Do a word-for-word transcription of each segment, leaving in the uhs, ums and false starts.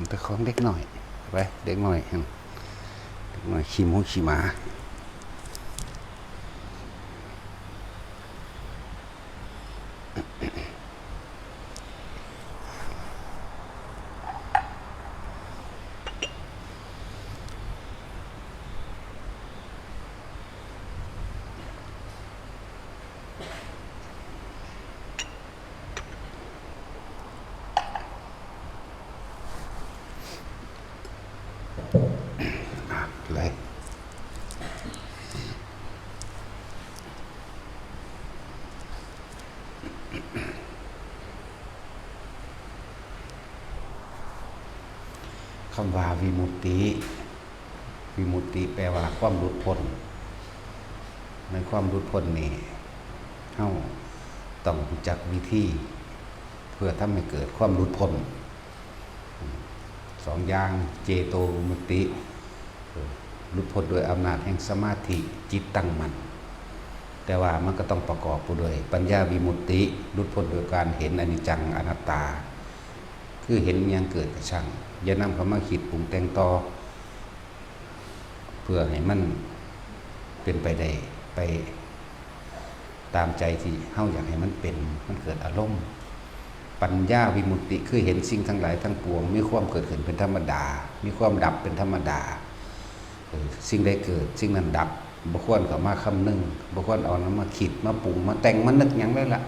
แต่ของเด็กน้อย ไป เด็กน้อย เด็กน้อยขี้หมูขี้หมา เลย คำว่าวิมุตติ วิมุตติแปลว่าความหลุดพ้น ในความหลุดพ้นนี่ เฮาต้องรู้จักวิธี เพื่อทำให้เกิดความหลุดพ้น สองอย่าง เจโตวิมุตติ หลุดพ้นโดยอำนาจแห่งสมาธิ จิตตั้งมั่น แต่ว่ามันก็ต้องประกอบไปด้วยปัญญาวิมุตติ หลุดพ้นโดยการเห็นอนิจจังอนัตตา คือเห็นอิหยังเกิดก็ช่าง อย่านำเข้ามาคิดปรุงแต่งต่อ เพื่อให้มันเป็นไปได้ ไปตามใจที่เฮาอยากให้มันเป็น มันเกิดอารมณ์ ปัญญาวิมุตติคือเห็นสิ่งทั้งหลายทั้งปวง มีความเกิดขึ้นเป็นธรรมดา มีความดับเป็นธรรมดา เออ สิ่งใดเกิด สิ่งนั้นดับ บ่ควรเข้ามาคำนึง บ่ควรเอานำมาคิด มาปรุง มาแต่ง มานึกหยังเลยล่ะ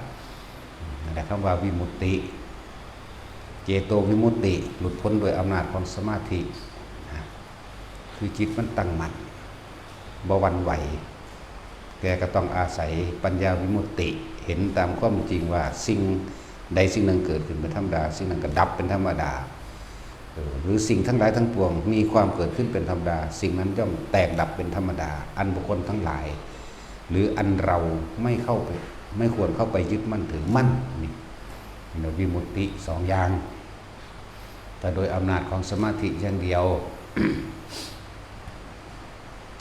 นั่นแหละคำว่าวิมุตติ เจโตวิมุตติ หลุดพ้นโดยอำนาจของสมาธิ นะ คือจิตมันตั้งมั่น บ่หวั่นไหว แต่ก็ต้องอาศัยปัญญาวิมุตติ เห็นตามความจริงว่าสิ่งใดสิ่งหนึ่งเกิดขึ้นเป็นธรรมดา สิ่งนั้นก็ดับเป็นธรรมดา เออ หรือสิ่งทั้งหลายทั้งปวงมีความเกิดขึ้นเป็นธรรมดา สิ่งนั้นย่อมแตกดับเป็นธรรมดา อันบุคคลทั้งหลาย หรืออันเราไม่เข้าไป ไม่ควรเข้าไปยึดมั่นถือมั่น นี่ วิมุตติสองอย่าง แต่โดยอำนาจของสมาธิอย่างเดียว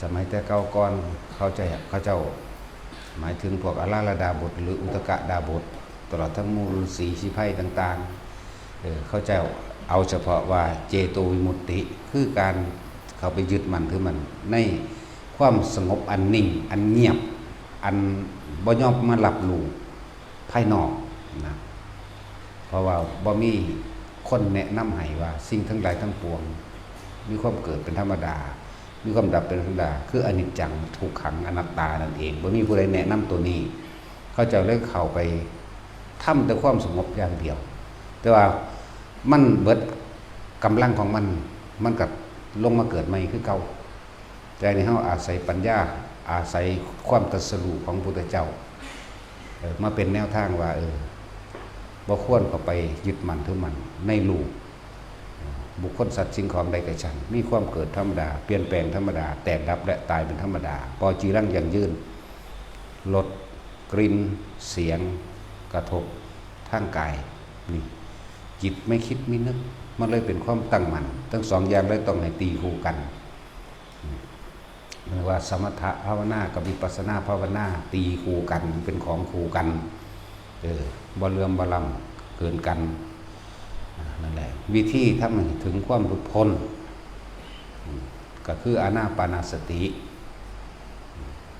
สมัยแต่เก่าก่อน เขาจะ เขาเจ้า หมายถึงพวกอาราลดาบท หรืออุทกดาบท ตลอดทั้งหมู่ฤๅษีชีไพรต่างๆ เออ เขาเจ้าเอาเฉพาะว่าเจโตวิมุตติ คือการเข้าไปยึดมั่นถือมั่นในความสงบอันนิ่ง อันเงียบ อันบ่ยอมมารับรู้ภายนอกนะ เพราะว่าบ่มีคนแนะนำให้ว่าสิ่งทั้งหลายทั้งปวง มีความเกิดเป็นธรรมดา มีความดับเป็นธรรมดา คืออนิจจัง ทุกขัง อนัตตานั่นเอง บ่มีผู้ใดแนะนำตัวนี้ เขาเจ้าเลยเข้าไปทำแต่ความสงบอย่างเดียว แต่ว่ามันเบิดกำลังของมัน มันก็ลงมาเกิดใหม่คือเก่า แต่อันนี้เฮาอาศัยปัญญา อาศัยความตรัสรู้ของพระพุทธเจ้า เอ่อ มาเป็นแนวทางว่า เออ บ่ควรเข้าไปยึดมั่นถือมั่นในรูป บุคคลสัตว์สิ่งของใดก็ช่าง มีความเกิดธรรมดา เปลี่ยนแปลงธรรมดา แตกดับและตายเป็นธรรมดา ปอจีรังยั่งยืน รส กลิ่น เสียง กระทบทางกาย นี่ จิตไม่คิดไม่นึก มันเลยเป็นความตั้งมั่น ทั้งสองอย่างเลยต้องให้ตีคู่กัน เรียกว่าสมถะภาวนากับวิปัสสนาภาวนาตีคู่กัน เป็นของคู่กัน เออ บ่เหลื่อมบ่ล้ำเกินกัน อ่า นั่นแหละ วิธีทำให้ถึงความหลุดพ้น อืม ก็คืออานาปานสติ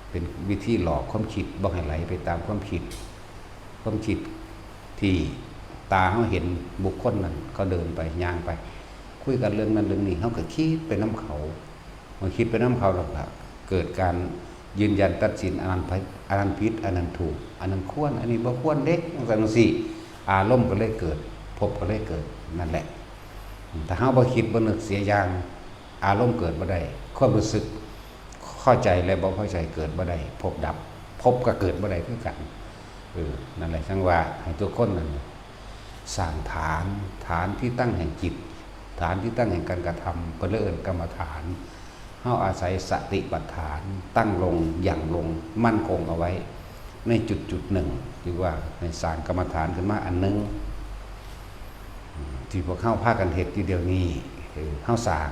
เป็นวิธีหลอกความคิด บ่ให้ไหลไปตามความคิด ความคิดที่ตาเฮาเห็นบุคคลนั้น เขาเดินไป ย่างไป คุยกันเรื่องนั้นเรื่องนี้ เฮาก็คิดไปนำเขา เมื่อคิดไปนำเขาแล้วก็เกิดการยืนยันตัดสิน อันนั้นผิด อันนั้นผิด อันนั้นถูก อันนั้นควร อันนี้บ่ควรเด้ จั่งซั้นจั่งซี้ อารมณ์ก็เลยเกิด ภพก็เลยเกิด นั่นแหละ ถ้าเฮาบ่คิดบ่นึกเสียอย่าง อารมณ์เกิดบ่ได้ ความรู้สึกพอใจและบ่พอใจเกิดบ่ได้ ภพดับ ภพก็เกิดบ่ได้คือกัน เออ นั่นแหละ จั่งว่าให้ทุกคนนั่นสร้างฐาน ฐานที่ตั้งแห่งจิต ฐานที่ตั้งแห่งการกระทำ เพิ่นเลยเอิ้นกรรมฐาน เฮาอาศัยสติปัฏฐาน ตั้งลง หยั่งลง มั่นคงเอาไว้ ในจุดจุดหนึ่ง เรียกว่าให้สร้างกรรมฐานขึ้นมาอันหนึ่ง ที่พวกเฮาพากันเฮ็ดอยู่เดี๋ยวนี้ คือเฮาสร้าง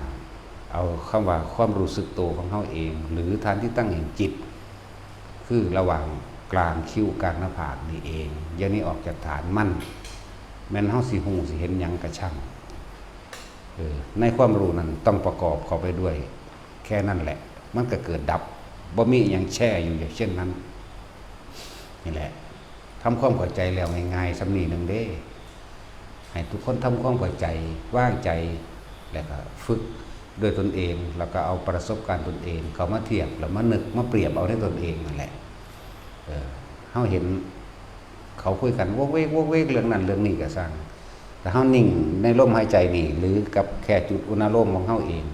เอาคำว่าความรู้สึกตัวของเฮาเอง หรือฐานที่ตั้งแห่งจิต คือระหว่างกลางคิ้วกลางหน้าผากนี่เอง อย่าหนีออกจากฐานมัน แม่นเฮาสิฮู้สิเห็นหยังก็ช่าง เออ ในความรู้นั้นต้องประกอบเข้าไปด้วย แค่นั้นแหละ มันก็เกิดดับ บ่มีอิหยังแช่อยู่อย่างเช่นนั้น นี่แหละ ทำความเข้าใจแล้วง่ายๆ ส่ำนี้หนึ่งเด้ ให้ทุกคนทำความเข้าใจ วางใจ แล้วก็ฝึกด้วยตนเอง แล้วก็เอาประสบการณ์ตนเอง เข้ามาเทียบ แล้วมานึก มาเปรียบเอาในตนเองนั่นแหละ เออ เฮาเห็น เขาคุยกันวกเวกวกเวกเรื่องนั้นเรื่องนี้ก็ซ่าง แต่เฮานิ่งในลมหายใจนี่ หรือกับแค่จุดอุณาโลมของเฮาเอง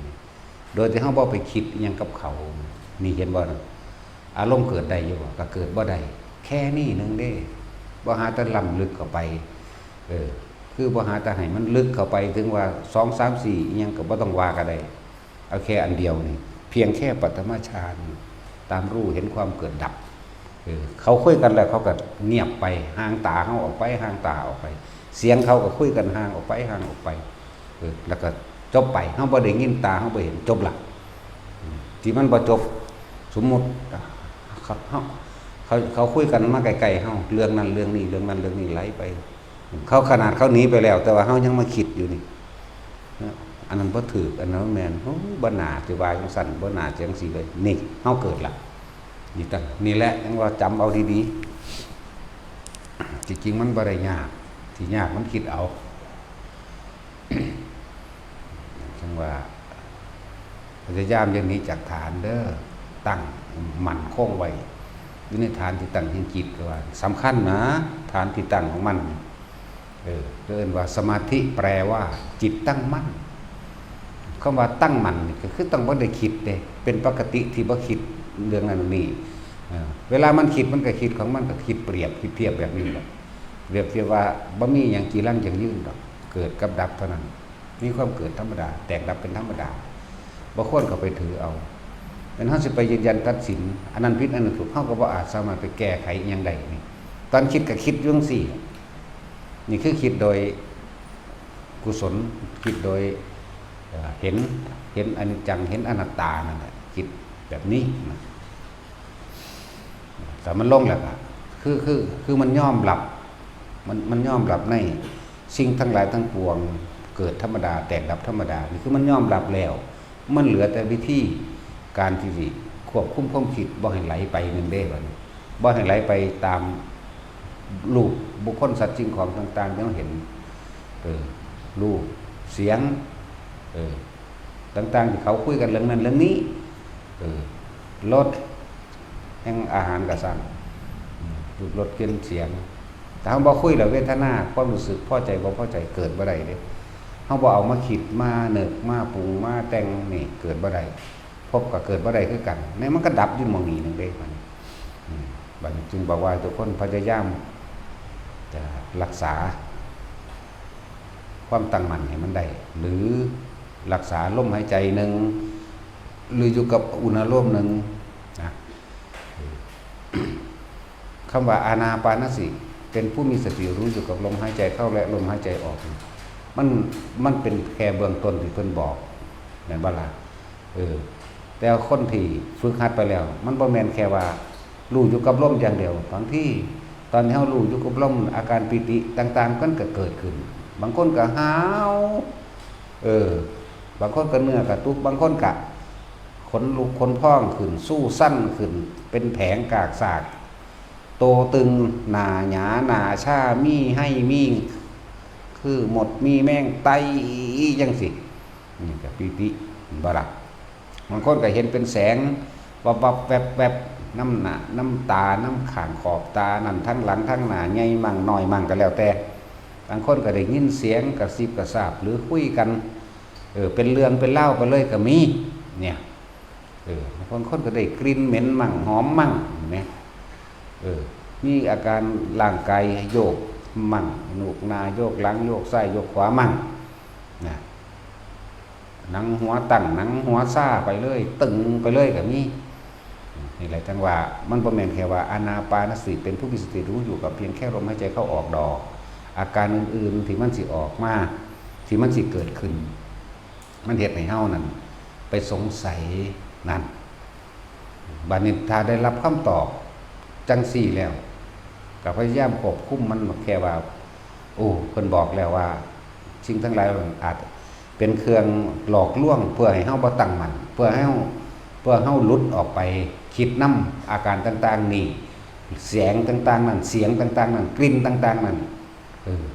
โดยที่เฮาบ่ไปคิดอิหยังกับเขา นี่เห็นบ่นะ อารมณ์เกิดได้อยู่บ่ ก็เกิดบ่ได้ แค่นี้หนึ่งเด้ บ่หาแต่ล้ำลึกเข้าไป เออ คือบ่หาแต่ให้มันลึกเข้าไปถึงว่าสอง สาม สี่ อิหยังก็บ่ต้องว่าก็ได้ เอาแค่อันเดียวนี่ เพียงแค่ปฐมฌาน ตามรู้เห็นความเกิดดับ เออ เขาคุยกันแล้วเขาก็เงียบไป ห่างตาเฮาออกไป ห่างตาออกไป เสียงเขาก็คุยกันห่างออกไป ห่างออกไป เออ แล้วก็จบไป เฮาบ่ได้ยิน ตาเฮาบ่เห็น จบละ อืม ที่มันบ่จบ สมมุติ เขา เขา เขา เขาคุยกันมาใกล้ๆเฮา เรื่องนั้นเรื่องนี้ เรื่องนั้นเรื่องนี้ไหลไป เขาขนาดเขาหนีไปแล้ว แต่ว่าเฮายังมาคิดอยู่นี่ อันนั้นบ่ถูก อันนั้นบ่แม่น โอ้ บ่น่าสิว่าจั่งซั้น บ่น่าจั่งซี้เลย นี่ เฮาเกิดละ นี่ตั้ง นี่แหละ ยังว่าจำเอาดีๆ ที่จริงมันบ่ได้ยาก ที่ยากมันคิดเอา จั่งว่า พยายามอย่าหนีจากฐานเด้อ ตั้งมั่นคงไว้ อยู่ในฐานที่ตั้งแห่งจิต ก็ว่าสำคัญนะ ฐานที่ตั้งของมัน เออ เอิ้นว่าสมาธิ แปลว่าจิตตั้งมั่น คำว่าตั้งมั่นนี่ก็คือต้องบ่ได้คิดเด้ เป็นปกติที่บ่คิดเรื่องนั้นนี้ เออ เวลามันคิดมันก็คิดของมัน ก็คิดเปรียบ คิดเทียบแบบนี้แหละ เปรียบเทียบว่าบ่มีหยังจีรังยั่งยืนดอก เกิดกับดับเท่านั้น มีความเกิดธรรมดา แตกดับเป็นธรรมดา บ่ควรเข้าไปถือเอา แม่นเฮาสิไปยืนยันตัดสิน อันนั้นผิด อันนั้นถูก เฮาก็บ่อาจสามารถไปแก้ไขอิหยังได้นี่ ตอนคิดก็คิดอยู่จั่งซี้ นี่คือคิดโดยกุศล คิดโดย เอ่อ เห็น เห็นอนิจจัง เห็นอนัตตานั่นแหละ คิดแบบนี้นะ แต่มันลงแล้วก็ คือ คือ คือมันยอมรับ มัน มันยอมรับในสิ่งทั้งหลายทั้งปวง เกิดธรรมดา แตกดับธรรมดา นี่คือมันยอมรับแล้ว มันเหลือแต่วิธีการที่สิควบคุมความคิดบ่ให้ไหลไปนั่นเด้ บัดนี้ บ่ให้ไหลไปตามรูปบุคคลสัตว์สิ่งของต่างๆ ที่เราเห็น เออ รูป เสียง เออ ต่างๆ ที่เขาคุยกันเรื่องนั้นเรื่องนี้ เออ รส แห่งอาหารก็ซ่าง อืม รูป รส กลิ่น เสียง ถ้าเราบ่คุยแล้ว เวทนา ความรู้สึกพอใจบ่พอใจเกิดบ่ได้เด้ เราบ่เอามาคิด มานึก มาปรุง มาแต่ง นี่เกิดบ่ได้ ภพก็เกิดบ่ได้คือกัน นี่มันก็ดับอยู่หม่องนี้หนึ่งเด้ บัดนี้ อืม บัดนี้จึงบอกว่าทุกคนพยายามจะรักษาความตั้งมั่นให้มันได้ หรือรักษาลมหายใจหนึ่ง หรืออยู่กับอุณาโลมหนึ่งนะ คำว่าอานาปานสติ เป็นผู้มีสติรู้อยู่กับลมหายใจเข้าและลมหายใจออก มัน มันเป็นแค่เบื้องต้นที่เพิ่นบอก แม่นบ่ล่ะ เออ แต่คนที่ฝึกหัดไปแล้ว มันบ่แม่นแค่ว่ารู้อยู่กับลมอย่างเดียว บางทีตอนที่เรารู้อยู่กับลม อาการปีติต่างๆ มันก็เกิดขึ้น บางคนก็หาว เออ บางคนก็เหนือกระตุก บางคนก็ขนลุกขนพองขึ้น สู้สั่นขึ้น เป็นแผงกากซาก โตตึง หน้าหยา หน้าชา มีไฮ มี คือมด มีแมงไต่จั่งซี้ นี่ก็ปีติ บ่ล่ะ บางคนก็เห็นเป็นแสง วับวับแวบแวบ นำหน้า นำตา นำข้างขอบตา นั่นทั้งหลังทั้งหน้า ใหญ่มั่งน้อยมั่งก็แล้วแต่ บางคนก็ได้ยินเสียงกระซิบกระซาบ หรือคุยกัน เออ เป็นเรื่องเป็นราวไปเลยก็มี เนี่ย เออ บางคนก็ได้กลิ่นเหม็นมั่ง หอมมั่ง เห็นไหม เออ มีอาการร่างกายโยกมั่ง โยกหน้า โยกหลัง โยกซ้าย โยกขวามั่ง นะ หนังหัวตั้ง หนังหัวซาไปเลย ตึงไปเลยก็มี นี่แหละจั่งว่า มันบ่แม่นแค่ว่าอานาปานสติ เป็นผู้มีสติรู้อยู่กับเพียงแค่ลมหายใจเข้าออกดอก อาการอื่นๆที่มันสิออกมา ที่มันสิเกิดขึ้น มันเฮ็ดให้เฮานั่นไปสงสัยนั่น บัดนี้ถ้าได้รับคำตอบจั่งซี้แล้ว ก็พยายามควบคุมมัน แค่ว่า โอ้ เพิ่นบอกแล้วว่า สิ่งทั้งหลายมันอาจ เป็นเครื่องหลอกลวงเพื่อให้เฮาบ่ตั้งมั่น เพื่อให้เฮา เพื่อเฮาหลุดออกไปคิดนำอาการต่างๆนี่ แสงต่างๆนั่น เสียงต่างๆนั่น กลิ่นต่างๆนั่น เออ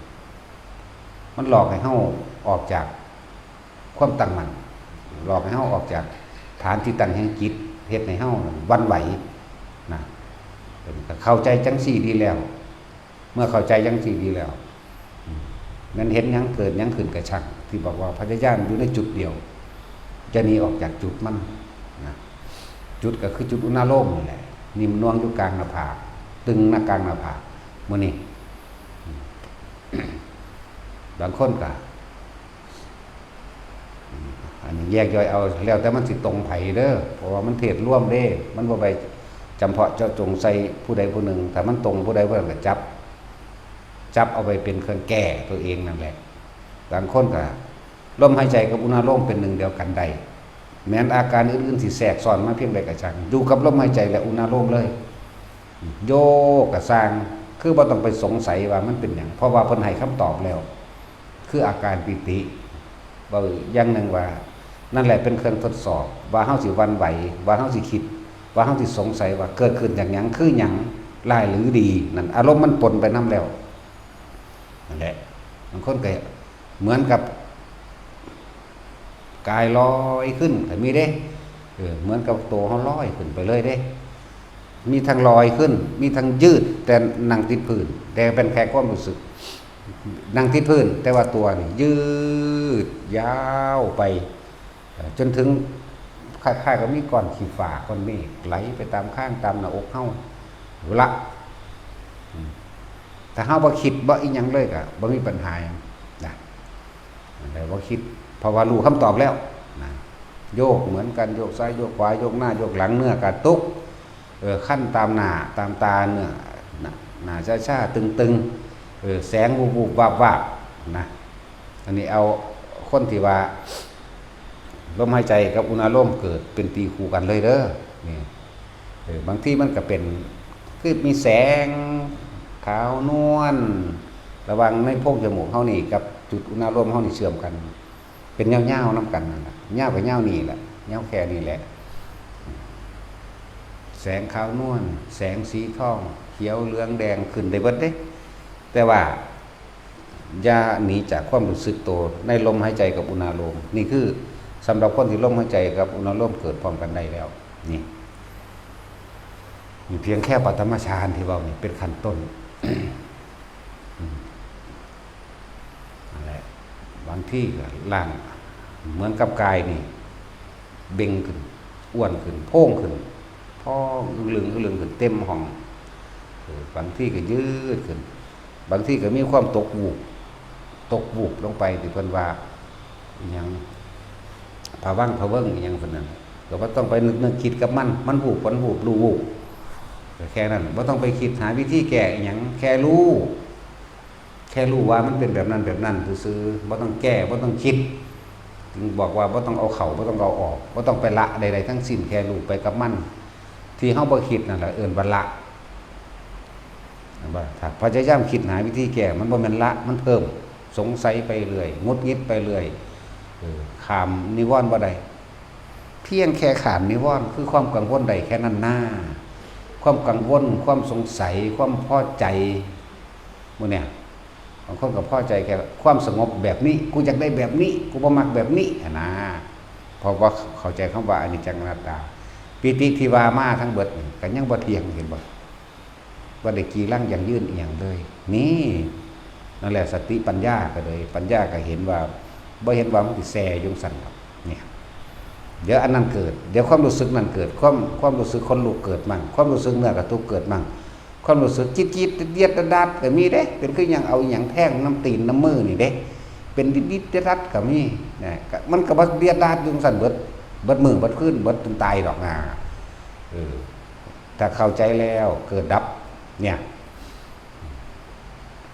มันหลอกให้เฮาออกจากความตั้งมั่น หลอกให้เฮาออกจากฐานที่ตั้งแห่งจิต เฮ็ดให้เฮาหวั่นไหวนะ เออ ก็เข้าใจจังซี่ดีแล้ว เมื่อเข้าใจจังซี่ดีแล้ว อืม แม่นเห็นหยังเกิดหยังขึ้นก็ช่าง ที่บอกว่าพยายามอยู่ในจุดเดียว จะหนีออกจากจุดมันนะ จุดก็คือจุดอุณาโลมนี่แหละ นิ่มนวลอยู่กลางหน้าผาก ตึงหน้ากลางหน้าผาก มื้อนี้ อืม บางคนก็ อืม อันนี้แยกย่อยเอา แล้วแต่มันสิตรงไผเด้อ เพราะว่ามันเทศรวมเด้ มันบ่ไปจำเพาะเจาะจงใส่ผู้ใดผู้หนึ่ง ถ้ามันตรงผู้ใดผู้นั้นก็จับ จับเอาไปเป็นเครื่องแก้ตัวเองนั่นแหละ บางคนก็ลมหายใจกับอุณาโลมเป็นหนึ่งเดียวกันได้ แม้นอาการอื่นๆสิแทรกซ้อนมาเพียงใดก็ช่าง อยู่กับลมหายใจและอุณาโลมเลย โยกก็ซ่าง คือบ่ต้องไปสงสัยว่ามันเป็นหยัง เพราะว่าเพิ่นให้คำตอบแล้ว คืออาการปีติ เว้าอย่างหนึ่งว่า นั่นแหละเป็นเครื่องทดสอบ ว่าเฮาสิหวั่นไหว ว่าเฮาสิคิด ว่าเฮาสิสงสัยว่าเกิดขึ้นจากหยัง คือหยัง ร้ายหรือดี นั่นอารมณ์มันปนไปนำแล้ว นั่นแหละ บางคนก็เหมือนกับ กายลอยขึ้นก็มีเด้ เออ เหมือนกับตัวเฮาลอยขึ้นไปเลยเด้ มีทั้งลอยขึ้น มีทั้งยืด แต่นั่งติดพื้น แต่เป็นแค่ความรู้สึก นั่งติดพื้น แต่ว่าตัวนี่ยืดยาวไป เอ่อ จนถึงคล้ายๆกับมีก้อนขี้ฟ้าก้อนเมฆไหลไปตามคางตามหน้าอกเฮา เอาละ อืม ถ้าเฮาบ่คิดบ่อีหยังเลยก็บ่มีปัญหาหยังนะ แต่บ่คิด เพราะว่ารู้คำตอบแล้วนะ โยกเหมือนกัน โยกซ้ายโยกขวา โยกหน้าโยกหลัง เนื้อกระตุก เออ คันตามหน้าตามตา เนื้อ หน้า หน้าชาๆตึงๆ เออ แสงวุบๆวาบๆนะ อันนี้เอาคนที่ว่า ลมหายใจกับอุณาโลมเกิดเป็นตีคู่กันเลยเด้อ นี่ เออ บางทีมันก็เป็น คือมีแสงขาวนวล ระหว่างในโพรงจมูกเฮานี่กับจุดอุณาโลมเฮานี่เชื่อมกัน เป็นยาวๆนำกันนั่นล่ะ ยาวก็ยาวนี่แหละ ยาวแค่นี้แหละ แสงขาวนวล แสงสีทอง เขียว เหลือง แดง ขึ้นได้เบิดเด้ แต่ว่า อย่าหนีจากความรู้สึกตัวในลมหายใจกับอุณาโลม นี่คือสำหรับคนที่ลมหายใจกับอุณาโลมเกิดพร้อมกันได้แล้ว นี่ นี่เพียงแค่ปฐมฌานที่เว้านี่เป็นขั้นต้น อืม นั่นแหละ บางทีก็ร่างเหมือนกับกายนี่ เบ่งขึ้น อ้วนขึ้น โพร่งขึ้น พองอึ้งลึงอึ้งลึงขึ้นเต็มห้อง เออ บางทีก็ยืดขึ้น บางทีก็มีความตกวูบ ตกวูบลงไปที่เพิ่นว่าอิหยัง ผวังค์ผะเวิงค์อิหยังเพิ่นนั่น ก็บ่ต้องไปนึกนึกคิดกับมัน มันวูบ มันวูบ รู้วูบ ก็แค่นั้น บ่ต้องไปคิดหาวิธีแก้อิหยัง แค่รู้ แค่รู้ว่ามันเป็นแบบนั้นแบบนั้นซื่อๆ บ่ต้องแก้ บ่ต้องคิด จึงบอกว่าบ่ต้องเอาเข้า บ่ต้องเอาออก บ่ต้องไปละใดๆทั้งสิ้น แค่รู้ไปกับมัน ที่เฮาบ่คิดนั่นแหละเอิ้นว่าละ เห็นบ่ ถ้าพยายามคิดหาวิธีแก้ มันบ่แม่นละ มันเพิ่ม สงสัยไปเรื่อย หงุดหงิดไปเรื่อย เออ ข้ามนิวรณ์บ่ได้ เพียงแค่ข้ามนิวรณ์ คือความกังวลได้แค่นั้นนา ความกังวล ความสงสัย ความพอใจ หมู่เนี่ย บางคนก็พอใจแค่ความสงบแบบนี้ กูอยากได้แบบนี้ กูบ่มักแบบนี้หั้นนะ เพราะว่าเข้าใจคำว่าอนิจจังอนัตตา ปีติที่ว่ามาทั้งเบิดนี่ก็ยังบ่เที่ยง เห็นบ่ บ่ได้จีรังยั่งยืนอีหยังเลย นี่ นั่นแหละสติปัญญาก็เลย ปัญญาก็เห็นว่า บ่เห็นว่ามันสิแซ่อยู่จั่งซั้นดอก เนี่ย เดี๋ยวอันนั้นเกิด เดี๋ยวความรู้สึกนั้นเกิด ความ ความรู้สึกขนลุกเกิดมั่ง ความรู้สึกเนื้อกระตุกเกิดมั่ง ความรู้สึกจี๊ดๆเดียดๆดัดๆก็มีเด้ เป็นคือยังเอาอิหยังแทงนำตีนนำมือนี่เด้ เป็นดิดๆดัดๆก็มี นะ ก็ มันก็บ่เดียดดัดอยู่จั่งซั้นเบิด เบิดมื้อเบิดคืน เบิดจนตายดอกนะ เออ ถ้าเข้าใจแล้วเกิดดับ เนี่ย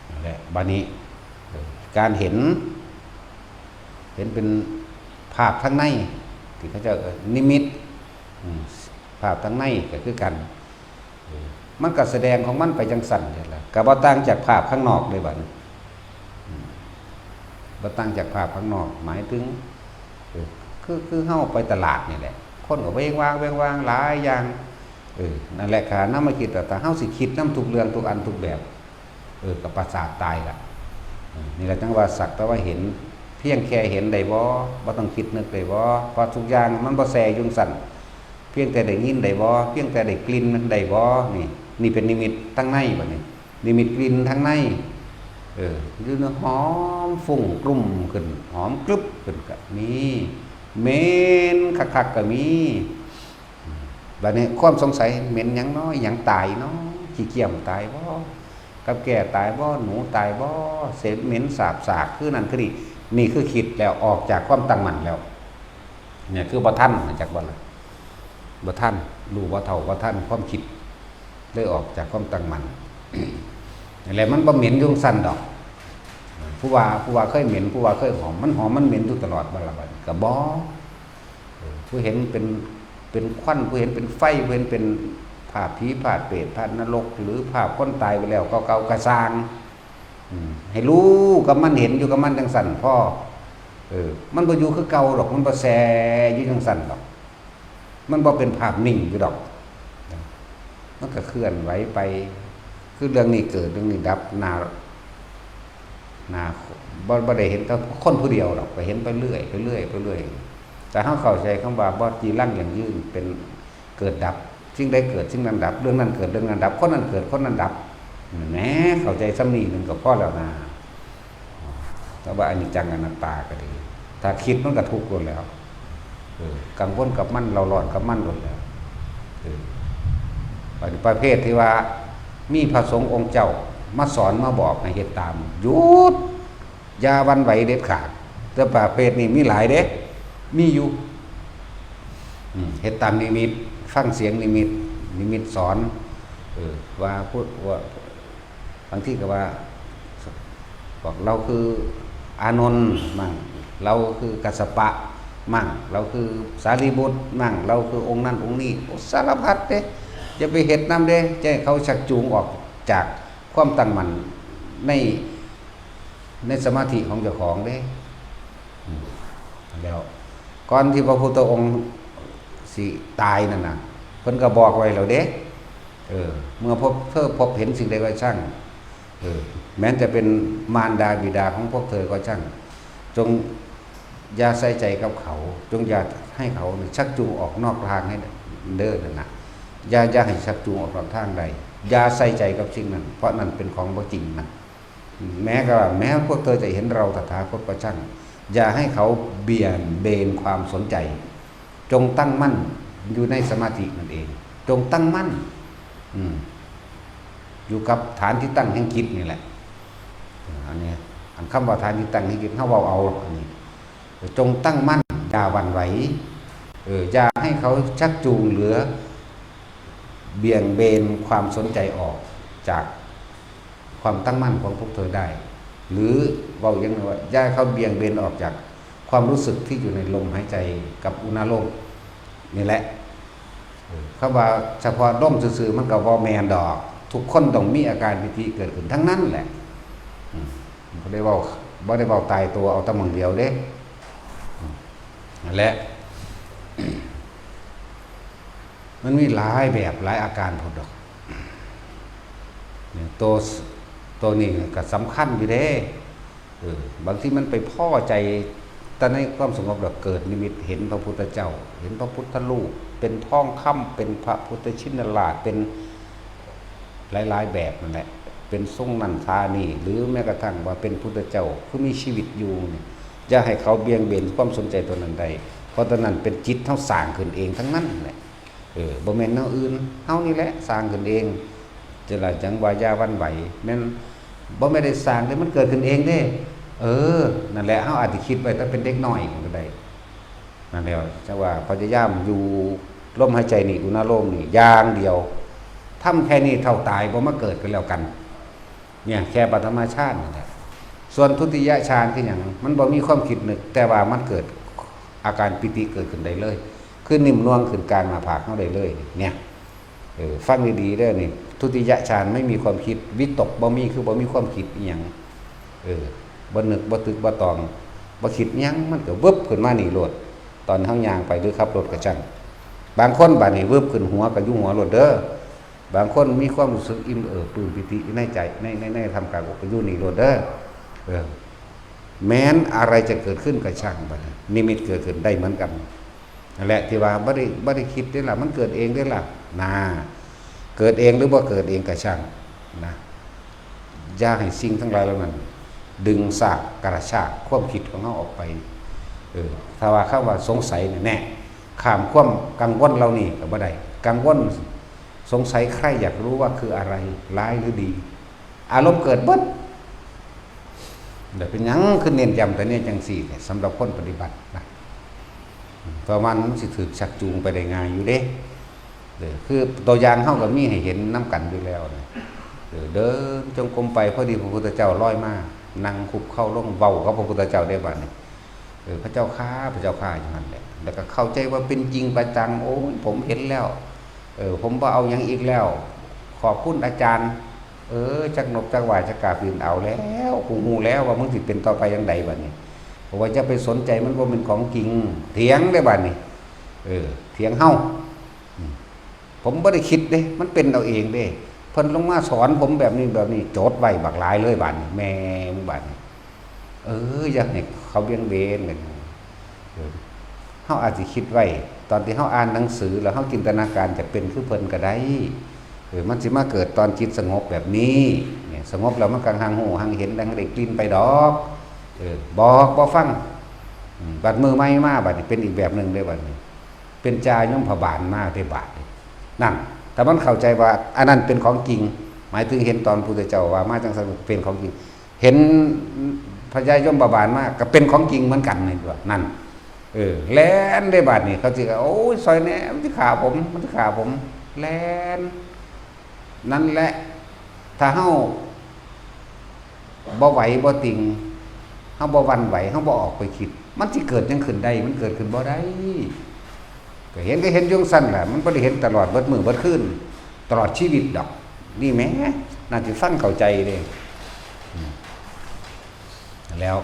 นั่นแหละ บัดนี้ เออ การเห็น เห็นเป็นภาพทางใน ที่เขาเจ้าเอิ้นนิมิต อืม ภาพทางในก็คือกัน เออ มันก็แสดงของมันไปจั่งซั้นนี่แหละ ก็บ่ต่างจากภาพข้างนอกเลยบัดนี้ อืม บ่ต่างจากภาพข้างนอก หมายถึง เออ คือ คือเฮาไปตลาดนี่แหละ คนก็เว้งว้าง เว้งว้าง หลายอย่าง เออ นั่นแหละ การนำมาคิด แต่ถ้าเฮาสิคิดนำทุกเรื่อง ทุกอัน ทุกแบบ เออ ก็ประสาทตายละ เออ นี่แหละจั่งว่าสักแต่ว่าเห็น เพียงแค่เห็นได้บ่ บ่ต้องคิดนึกได้บ่ เพราะทุกอย่างมันบ่แซ่อยู่จั่งซั้น เพียงแต่ได้ยินได้บ่ เพียงแต่ได้กลิ่นมันได้บ่ นี่ นี่เป็นนิมิตทางในบัดนี้ นิมิตกลิ่นทางใน เออ อยู่ในหอมฟุ้งกลุ่มขึ้น หอมกรึบขึ้นก็มี เหม็นคักๆก็มี บัดนี้ความสงสัย เหม็นหยังน้อ หยังตายน้อ ขี้เกียมตายบ่ กับแก้ตายบ่ หนูตายบ่ เสพเหม็นสาบสาก คือนั่นคือนี่ นี่คือคิดแล้วออกจากความตั้งมั่นแล้ว เนี่ยคือบ่ทัน จักบ่ล่ะ บ่ทัน รู้บ่เท่าบ่ทันความคิด เลยออกจากความตั้งมั่น นั่นแหละ มันบ่เหม็นอยู่จั่งซั้นดอก ผู้ว่า ผู้ว่าเคยเหม็น ผู้ว่าเคยหอม มันหอมมันเหม็นอยู่ตลอดบ่ล่ะบัดนี้ ก็บ่ เออ ผู้เห็นเป็น เป็นควัน ผู้เห็นเป็นไฟ ผู้เห็นเป็นภาพผี ภาพเปรต ภาพนรก หรือภาพคนตายไปแล้วเก่าๆก็ซ่าง อืม ให้รู้กับมัน เห็นอยู่กับมันจั่งซั้นพอ เออ มันบ่อยู่คือเก่าดอก มันบ่แซ่อยู่จั่งซั้นดอก มันบ่เป็นภาพนิ่งอยู่ดอก มันก็เคลื่อนไหวไป คือเรื่องนี้เกิด เรื่องนี้ดับ หน้า หน้า บ่ บ่ได้เห็นแต่คนผู้เดียวดอก ก็เห็นไปเรื่อย ไปเรื่อย ไปเรื่อย แต่เฮาเข้าใจคำว่าบ่จีรังยั่งยืน เป็นเกิดดับ สิ่งใดเกิด สิ่งนั้นดับ เรื่องนั้นเกิด เรื่องนั้นดับ คนนั้นเกิด คนนั้นดับ แหม เข้าใจส่ำนี้หนึ่งก็พอแล้วนะ แต่ว่าอนิจจังอนัตตาก็ดี ถ้าคิดมันก็ทุกข์โลดแล้ว เออ กังวลกับมัน เร่าร้อนกับมันโลดแล้ว เออ บัดนี้ประเภทที่ว่ามีพระสงฆ์องค์เจ้ามาสอนมาบอกให้เฮ็ดตาม หยุด อย่าหวั่นไหวเด็ดขาด แต่ประเภทนี้มีหลายเด้ มีอยู่ อืม เฮ็ดตามนิมิต ฟังเสียงนิมิต นิมิตสอน เออ ว่าพุทธ ว่า บางทีก็ว่า บอกเราคืออานนท์มั่ง เราคือกัสสปะมั่ง เราคือสารีบุตรมั่ง เราคือองค์นั้นองค์นี้ โอ้ สารพัดเด้ อย่าไปเฮ็ดนำเด้ จะให้เขาชักจูงออกจากความตั้งมั่นใน ในสมาธิของเจ้าของเด้ อืม แล้ว ก่อนที่พระพุทธองค์สิตายนั่นน่ะ เพิ่นก็บอกไว้แล้วเด้ เออ เมื่อพบเธอพบเห็นสิ่งใดก็ช่าง เออ แม้จะเป็นมารดาบิดาของพวกเธอก็ช่าง จงอย่าใส่ใจกับเขา จงอย่าให้เขาเนี่ยชักจูงออกนอกทางให้เด้อนั่นน่ะ อย่า อย่าให้ชักจูงออกนอกทางใด อย่าใส่ใจกับสิ่งนั้น เพราะนั่นเป็นของบ่จริงนะ แม้ก็ว่า แม้พวกเธอจะเห็นเราตถาคตก็ช่าง อย่าให้เขาเบี่ยงเบนความสนใจ จงตั้งมั่นอยู่ในสมาธินั่นเอง จงตั้งมั่น อืม อยู่กับฐานที่ตั้งแห่งจิตนี่แหละ อันนี้ อันคำว่าฐานที่ตั้งแห่งจิต เฮาเว้าเอา อันนี้ จงตั้งมั่น อย่าหวั่นไหว เออ อย่าให้เขาชักจูงหรือเบี่ยงเบนความสนใจออกจากความตั้งมั่นของพวกเธอได้ หรือเว้าอย่างหนึ่งว่า อย่าให้เขาเบี่ยงเบนออกจากความรู้สึกที่อยู่ในลมหายใจกับอุณาโลมนี่แหละ เออ คำว่าเฉพาะลมซื่อๆ มันก็บ่แม่นดอก ทุกคนต้องมีอาการปีติเกิดขึ้นทั้งนั้นแหละ อืม บ่ได้เว้า บ่ได้เว้าตายตัว เอาแต่หม่องเดียวเด้ อืม นั่นแหละ มันมีหลายแบบหลายอาการพุ้นดอก เนี่ย ตัว ตัวนี้ก็สำคัญอยู่เด้ เออ บางทีมันไปพ้อใจ แต่ในความสงบแล้วเกิดนิมิตเห็นพระพุทธเจ้า เห็นพระพุทธรูป เป็นทองคำ เป็นพระพุทธชินราช เป็นหลายๆ แบบนั่นแหละ เป็นทรงนั้นท่านี้ หรือแม้กระทั่งว่าเป็นพุทธเจ้า คือมีชีวิตอยู่นี่ อย่าให้เขาเบี่ยงเบนความสนใจตัวนั้นได้ เพราะตัวนั้นเป็นจิตเฮาสร้างขึ้นเองทั้งนั้นแหละ เออ บ่แม่นแนวอื่น เฮานี่แหละสร้างขึ้นเอง จะละจั่งว่าอย่าหวั่นไหว แม่น บ่แม่นได้สร้างเด้ มันเกิดขึ้นเองเด้ เออ นั่นแหละ เฮาอาจสิคิดไว้แต่เป็นเด็กน้อยก็ได้ นั่นแหละ จั่งว่าพยายามอยู่ลมหายใจนี่ อุณาโลมนี่ อย่างเดียว ทำแค่นี้เท่าตาย บ่มาเกิดก็แล้วกัน เนี่ย แค่ปฐมฌานนี่แหละ ส่วนทุติยฌานคือหยัง มันบ่มีความคิดนึก แต่ว่ามันเกิดอาการปีติเกิดขึ้นได้เลย คือนิ่มนวลขึ้นกลางหน้าผากเฮาได้เลย เนี่ย เออ ฟังดีๆ เด้อนี่ ทุติยฌานไม่มีความคิด วิตกบ่มี คือบ่มีความคิดอิหยัง เออ บ่นึกบ่ตึกบ่ตอง บ่คิดหยัง มันก็วึบขึ้นมานี่โลด ตอนเฮาย่างไปหรือขับรถก็ช่าง บางคนบาดนี้วึบขึ้นหัวก็อยู่หัวโลดเด้อ บางคนมีความรู้สึกอิ่มเอิบปลื้มปีติในใจ ใน ใน ในท่ามกลางอกก็อยู่นี่โลดเด้อ เออ แม้นอะไรจะเกิดขึ้นก็ช่าง บาดนี้นิมิตเกิดขึ้นได้เหมือนกัน นั่นแหละที่ว่าบ่ได้ บ่ได้คิดเด้ล่ะ มันเกิดเองเด้ล่ะ นะ เกิดเองหรือบ่เกิดเองก็ช่าง นะ อย่าให้สิ่งทั้งหลายเหล่านั้น ดึงซากกระชากความคิดของเฮาออกไป เออ ถ้าว่าคำว่าสงสัยเนี่ย แน่ ข้ามความกังวลเหล่านี้ก็บ่ได้ กังวล สงสัย ใคร่อยากรู้ว่าคืออะไร ร้ายหรือดี อารมณ์เกิดเบิด แล้วเป็นหยังคือเน้นย้ำแต่เนี่ยจังซี่เนี่ย สำหรับคนปฏิบัตินะ เพราะมันสิถูกชักจูงไปได้ง่ายอยู่เด้ เออ คือตัวอย่างเฮาก็มีให้เห็นนำกันอยู่แล้วนะ เออ เดินจงกรมไป พอดีพระพุทธเจ้าลอยมา นั่งคุกเข่าลงเว้ากับพระพุทธเจ้าได้บัดนี้ เออ พระเจ้าข้า พระเจ้าข้า อยู่หั่นแหละ แล้วก็เข้าใจว่าเป็นจริงประจัง โอ้ย ผมเห็นแล้ว เออ ผมบ่เอาหยังอีกแล้ว ขอบคุณอาจารย์ เออ จักนบจักหว่าจักกาบบิน เอาแล้ว กูฮู้แล้วว่ามึงสิเป็นต่อไปจั่งใดบัดนี้ เพราะว่าอย่าไปสนใจ มันบ่แม่นของจริง เถียงได้บัดนี้ เออ เถียงเฮา อืม ผมบ่ได้คิดเด้ มันเป็นเอาเองเด้ เพิ่นลงมาสอนผมแบบนี้แบบนี้ จดไว้บักหลายเลยบัดนี้ แม่มึงบัดนี้ เออ อย่าให้เขาเวียงเวงกัน เออ เฮาอาจสิคิดไว้ ตอนที่เฮาอ่านหนังสือแล้วเฮาจินตนาการจะเป็นคือเพิ่นก็ได้ เออ มันสิมาเกิดตอนจิตสงบแบบนี้ เนี่ย สงบแล้วมันก็หังฮู้หังเห็นหังได้กลิ่นไปดอก เออ บอกบ่ฟัง อืม บัดมื้อใหม่มาบัดนี้เป็นอีกแบบหนึ่งเด้บัดนี้ เป็นจ่ายมพบาลมาเด้บาดนี้ นั่น ถ้ามันเข้าใจว่าอันนั้นเป็นของจริง หมายถึงเห็นตอนพุทธเจ้าว่ามาจังซั่นเป็นของจริง เห็นพญายมบาลมาก็เป็นของจริงเหมือนกันนี่ตัว นั่น เออ แล่นได้บาดนี้ เขาสิว่า โอ้ย ซอยแหน่ มันสิฆ่าผม มันสิฆ่าผม แล่น นั่นแหละ ถ้าเฮาบ่ไหวบ่ติง เฮาบ่หวั่นไหว เฮาบ่ออกไปคิด มันสิเกิดหยังขึ้นได้ มันเกิดขึ้นบ่ได้ ก็เห็นก็เห็นอยู่จั่งซั่นแหละ มันบ่ได้เห็นตลอดเบิดมื้อเบิดคืน ตลอดชีวิตดอก นี่แหม น่าสิฟังเข้าใจเด้ อืม แล้ว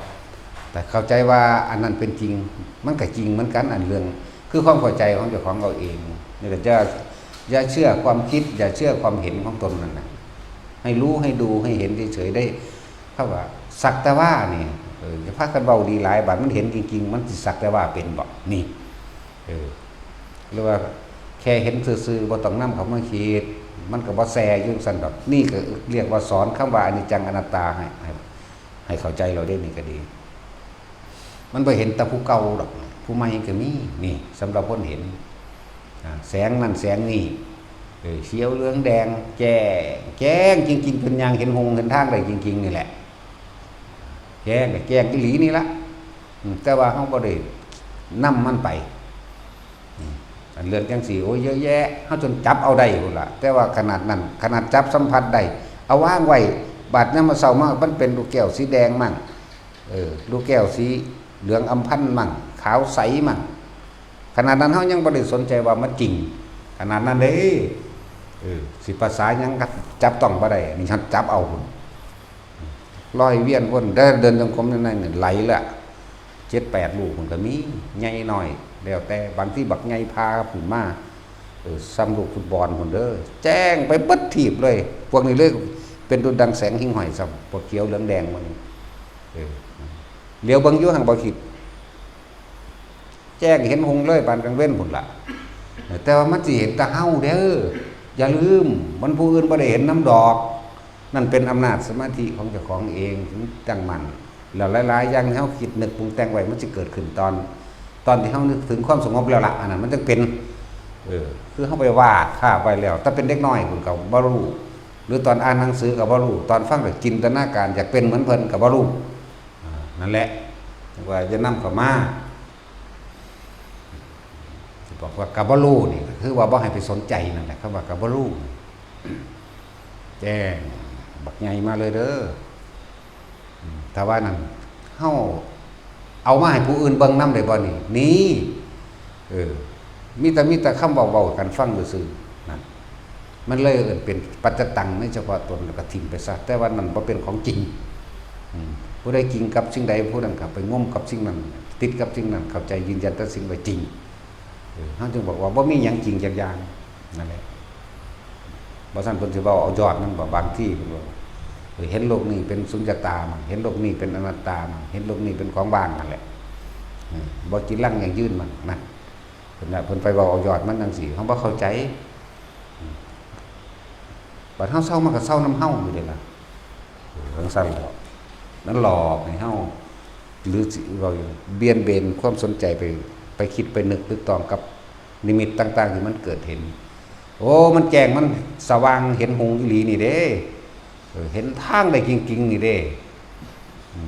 แต่เข้าใจว่าอันนั้นเป็นจริง มันก็จริงเหมือนกัน อันเรื่อง คือความเข้าใจของเจ้าของเอาเอง นี่ก็จะ อย่าเชื่อความคิด อย่าเชื่อความเห็นของตนนั่นน่ะ ให้รู้ ให้ดู ให้เห็นเฉยๆ ได้ เขาว่า สักแต่ว่านี่ เออ อย่าพากันเว้าดีหลาย บาดมันเห็นจริงๆ มันสิสักแต่ว่าเป็นบ่ นี่ เออ หรือว่าแค่เห็นซื่อๆ บ่ต้องนำเข้ามาคิด มันก็บ่แซ่อยู่จั่งซั่นดอก นี่ก็เรียกว่าสอนคำว่าอนิจจังอนัตตาให้ ให้ ให้เข้าใจเราได้นี่ก็ดี มันบ่เห็นแต่ผู้เก่าดอก ผู้ใหม่ก็มี นี่ สำหรับคนเห็น อ่า แสงนั่นแสงนี่ เออ เขียวเหลืองแดง แจ้ง แจ้งจริงๆ จนย่างเห็นหงเห็นทางได้จริงๆ นี่แหละ แจ้งก็แจ้งอีหลีนี่ละ อืม แต่ว่าเฮาบ่ได้นำมันไป อืม อันเรื่องจังซี่ โอ้ย เยอะแยะ เฮาจนจับเอาได้พุ้นล่ะ แต่ว่าขนาดนั้น ขนาดจับสัมผัสได้ เอาวางไว้ บาดยามมื้อเช้ามา มันเป็นลูกแก้วสีแดงมั่ง เออ ลูกแก้วสีเหลืองอำพันมั่ง ขาวใสมั่ง ขนาดนั้นเฮายังบ่ได้สนใจว่ามันจริง ขนาดนั้นเด้ เออ สิภาษาหยังก็จับต้องบ่ได้ อันนี้เฮาจับเอาพุ้น ลอยเวียนวน เดิน เดินจงกรมนั่นน่ะ ไหลละ เจ็ดแปดลูกพุ้นก็มี ใหญ่น้อย แล้วแต่ บางทีบักใหญ่พาขึ้นมา เออ ส่ำลูกฟุตบอลพุ้นเด้อ แจ้งไปเบิดทีบเลย พวกนี้เลยเป็นดุจดังแสงหิ่งห้อยซ้ำ พวกเขียวเหลืองแดงมัน เออ เหลียวเบิ่งอยู่หั่นบ่คิด แจ้งเห็นหงเลยปานกลางเว็นพุ้นล่ะ แต่ว่ามันสิเห็นแต่เฮาเด้อ อย่าลืม มันผู้อื่นบ่ได้เห็นนำดอก นั่นเป็นอำนาจสมาธิของเจ้าของเอง ถึงตั้งมั่น แล้วหลายๆ อย่างที่เฮาคิดนึกปรุงแต่งไว้ มันสิเกิดขึ้นตอน ตอนที่เฮานึกถึงความสงบแล้วล่ะ อันนั้นมันจั่งเป็น เออ คือเฮาไปวาดภาพไว้แล้ว แต่เป็นเด็กน้อยพุ้นก็บ่ฮู้ หรือตอนอ่านหนังสือก็บ่ฮู้ ตอนฟังก็จินตนาการอยากเป็นเหมือนเพิ่นก็บ่ฮู้ อ่า นั่นแหละ ว่าอย่านำเข้ามา สิบอกว่าก็บ่ฮู้นี่ ก็คือว่าบ่ให้ไปสนใจนั่นแหละ คำว่าก็บ่ฮู้ แจ้งบักใหญ่มาเลยเด้อ อืม ถ้าว่านั่น เฮาเอามาให้ผู้อื่นเบิ่งนำได้บ่นี่ นี่ เออ มีแต่ มีแต่คำเว้าๆ กันฟังซื่อๆ นั่น มันเลยเอิ้นเป็นปัจจตังในเฉพาะตน แล้วก็ถิ่มไปซะ แต่ว่านั่นบ่เป็นของจริง อืม ผู้ใดจริงกับสิ่งใด ผู้นั้นก็ไปงมกับสิ่งนั้น ติดกับสิ่งนั้น เข้าใจยืนยันตัดสินว่าจริง เออ เฮาจึงบอกว่าบ่มีหยังจริงจักอย่าง นั่นแหละ บ่ซั้นเพิ่นสิเว้าเอายอดมันบ่ บางทีเพิ่นว่า เออ เห็นโลกนี้เป็นสุญญตามัน เห็นโลกนี้เป็นอนัตตามัน เห็นโลกนี้เป็นของว่างนั่นแหละ เออ บ่จีรังยั่งยืนมัน นั่น เพิ่นน่ะ เพิ่นไปเว้าเอายอดมันจั่งซี้ เฮาบ่เข้าใจ อืม บัดเฮาเซามันก็เซานำเฮาอยู่เด้ล่ะ เออ จั่งซั้นแหล้ว มันหลอกให้เฮา หรือสิเว้าอยู่ เบี่ยนเบนความสนใจไป ไปคิดไปนึกตึกตองกับนิมิตต่างๆที่มันเกิดเห็น โอ้ มันแจ้ง มันสว่าง เห็นหุงอีหลีนี่เด้ เออ เห็นทางได้จริงๆนี่เด้